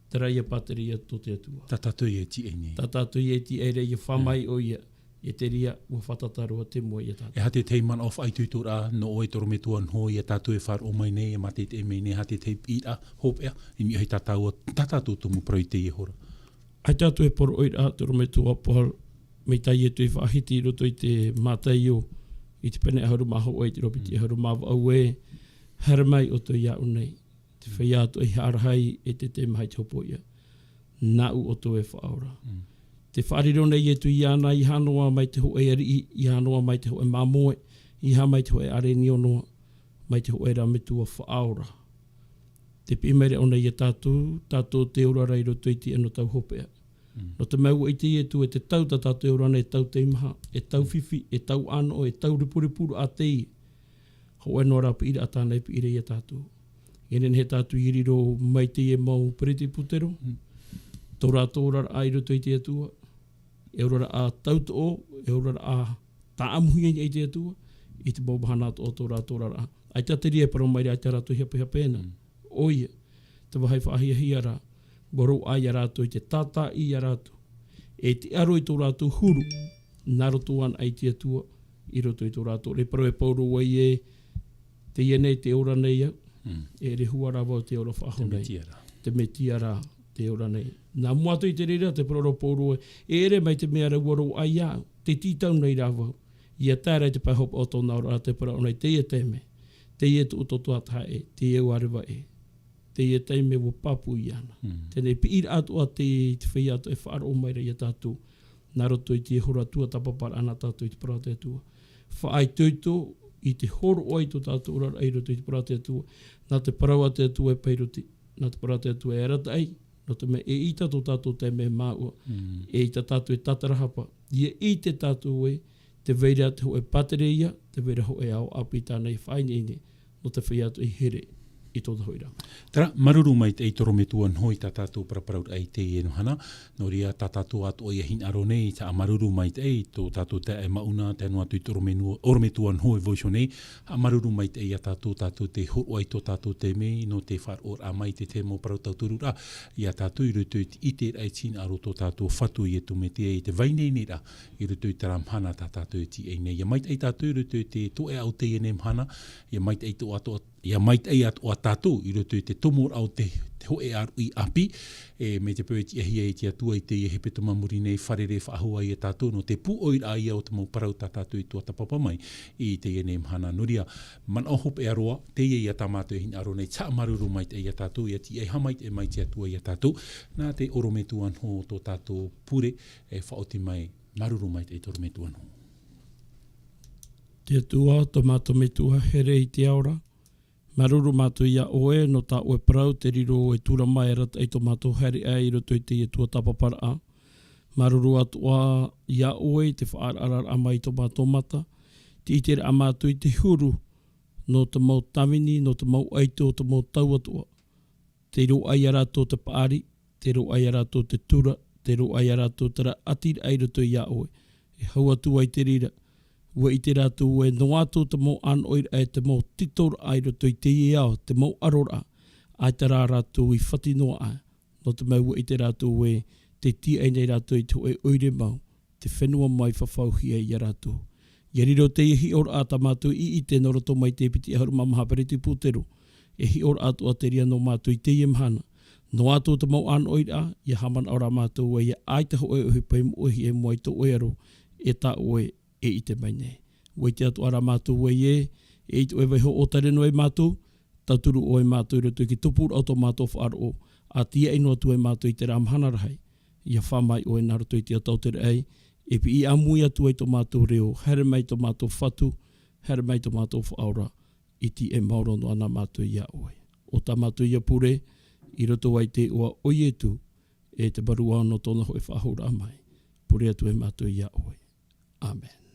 Terā ïa pātireia tō te Atua. Tā tātou ïa e tīaʻi nei. Tā tātou ïa e tīaʻi ra ʻia fā mai ʻoia, e te reira ua fātata roa te moe ia tātou. E aha te tahi manaʻo faʻaitoitoraʻa nō ʻoe, te ʻorometua Noho, ia tātou e faʻaroʻo mai nei, e mātaʻitaʻi mai nei, e aha te tahi piʻiraʻa hopeʻa i niʻa i tā tāua, tā tātou tumu parau i teie hora? ʻAita atu e poroʻi ra, te ʻorometua Paul, mai tā Ietu i faʻahiti i roto i te Mātaio, i te pene ʻahuru mā hōʻē, i te ʻīrava piti Mm. ʻahuru mā vaʻu ē, haere mai ʻoutou iāʻu nei. Te feiā atoʻa i haʻarahi e te taime e hopoiʻa. Nāʻu ʻoutou e faʻaora. Mm. Tē faʻariro nei Ietu iāna, ʻeiaha noa mai te hōʻē ariʻi, ʻeiaha noa mai te hōʻē māmoe, ʻeiaha mai te hōʻē ʻāreniono, mai te hōʻē ra Metua faʻaora. Tē piʻi mai ra ʻōna ia tātou, tātou tē ora ra i roto i te anotau hopeʻa. Mm. Nō te mea ua ʻite Ietu e te tau tā tātou e ora nei, e tau teimaha, e tau fifi, e tau ʻānoʻo, e tau ripuripuraʻa teie. Hōʻē noa ra piʻiraʻa tāna e piʻi ra ia tātou. E nehenehe tātou i riro mai teie mau peretiputero, Mm. tō rātou oraraʻa i roto i te Atua, e oraraʻa tautoʻo, e oraraʻa tāʻamuhia i te Atua, i te mau mahana atoʻa o tō rātou oraraʻa. ʻAita te reira e parau mai ra, ʻaita rātou i hapehape na. Mm. ʻOia, te vāhi faʻahiahia ra, ua roaʻa ia rātou i te tātaʻi ia rātou. E te aro i tō rātou huru, nā roto anaʻe i te Atua, i roto i tō rātou. Rā parau e Pauro ē, teie nei te ora nei au, Mm. e ʻere hua ra vau te ora faʻahou nei. Te Metia ra. Te Metia ra te ora nei. Nā mua atu i te reira, te parau ra Pauro ē, e ʻere mai te mea ra ua roaʻa iāʻu, tē tītau nei ra vau. ʻIa tae ra i te pae hopeʻa o tōna oraraʻa, te parau nei, teie taime, teie tuʻu tō tuatāpaʻe, teie ua reva ʻē, teie taime ua pāpū iāna. Mm. Teie nei piʻiraʻa atoʻa te, te feiā atoʻa e faʻaroʻo mai ra ia tātou, nā roto i te hora tuatāpaparaʻa nā tātou i te parau a te Atua. Faʻaitoito i te hōroʻa i tō tātou oraraʻa i roto i te parau a te Atua, nā te parau a te Atua e pairote, nā te parau a te Atua e arataʻi, nō te mea e ʻita tō tātou taime māʻua, Mm. e ʻita tātou e tātarahapa, ʻia ʻite tātou ē, Te vai ra te hōʻē pātereia, te vai ra hōʻē ao ʻāpī tāna i faʻaineine nō te feiā atoʻa i here i tōna hōʻē rā. Terā, māuruuru maitaʻi i te ʻorometua noa i tā tātou paraparauraʻa i teie mahana. Nō reira, tā tātou atoʻa ia hinaʻaro nei, haʻamāuruuru maitaʻi i tō tātou taeaʻe Mauna, tae noa atu i te ʻoromenua-, ʻorometua noa i Voiʻo nei. Haʻamāuruuru maitaʻi ia tātou, tātou te hōroʻa i tō tātou taime, nō te faʻaroʻoraʻa mai i te tahi mau parau tautururaʻa ia tātou i roto i te ʻiteraʻa i te hinaʻaro o tō tātou Fatu Iesu Mesia i te vai nei nei ra, i roto i terā mahana tā tātou e tīaʻi nei. ʻIa maitaʻi tātou i roto i te toʻeʻa o teie nei mahana, ʻia maitaʻi atoʻa, ʻia maitaʻi atoʻa tātou i roto i te tomoraʻa o te, te hōʻē ʻāruʻi ʻāpī, e, mai te peu e tiʻahia e te Atua i teie hepetoma i muri nei, fārerei faʻahou ia tātou nō te pūʻoiraʻa ia o te mau parau tā tātou i tuatāpapa mai i teie nei mahana. Nō reira, manaʻo hopeʻa roa, teie ia tā mātou e hinaʻaro nei, haʻamāuruuru maitaʻi ia tātou, ʻia tīaʻi haʻamaitaʻi mai te Atua ia tātou, nā te ʻorometua noa o tō tātou pure, e faʻaoti mai, māuruuru maitaʻi i te ʻorometua noa. Te Atua, tō mātou Metua here i te ao ra, māuruuru mātou ia ʻoe, nō tā ʻoe parau, te riro e tura mai e arataʻi tō mātou haereʻa i roto i teie tuatāpaparaʻa. Māuruuru atoʻa ia ʻoe i te faʻaararaʻa mai i tō mātou mata, te ʻiteraʻa mātou i te huru, nō te mau tāvini, nō te mau ʻaito, te mau tau atoʻa. Te roaʻa ia rātou te paʻari, te roaʻa ia rātou te tura, te roaʻa ia rātou terā ʻatiraʻa i roto ia ʻoe. E hau atu ai te reira, ʻua ʻite rātou ē noa atu te mau ʻānoʻiraʻa e te mau titoraʻa i roto i teie ao, te mau ʻaroraʻa, ʻaita rā rātou i fati noa aʻe, nō te mea ʻua ʻite rātou ē tē tīaʻi nei rātou i te hōʻē ʻoire mau, te fenua mau i fafauhia ia rātou. ʻIa riro teie hiʻoraʻa tā mātou i ʻite nō roto mai i te piti ʻahuru mā maha Pereti Pūtero, e hiʻoraʻa atoʻa terā nō mātou i teie mahana. Noa atu te mau ʻānoʻiraʻa, ʻia haʻamanaʻo rā mātou ē ʻaita hōʻē ʻohipa i moʻehia i mua i tō ʻoe aro, e tā ʻoe e ʻite mai nei. ʻUa ʻite atoʻa rā mātou ē, e i tō ʻoe vaiiho ʻōtare noa ia mātou, tauturu ʻoe ia mātou i roto i te tupuraʻa o tō mātou faʻaroʻo, ʻa tīaʻi noa atu ai mātou i terā mahana rahi. ʻIa fā mai ʻoe nā roto i te tauturu ē, e piʻi ʻāmui atu ai tō mātou reo, haere mai tō mātou Fatu, haere mai tō mātou Faʻaora, i teie maoro noa na mātou ia ʻoe. ʻO tā mātou ia pure, i roto i te iʻoa o Iesu, e te Mesia nō tōna hōʻē faʻahouraʻa mai. Pure atu ai mātou ia ʻoe. ʻĀmene.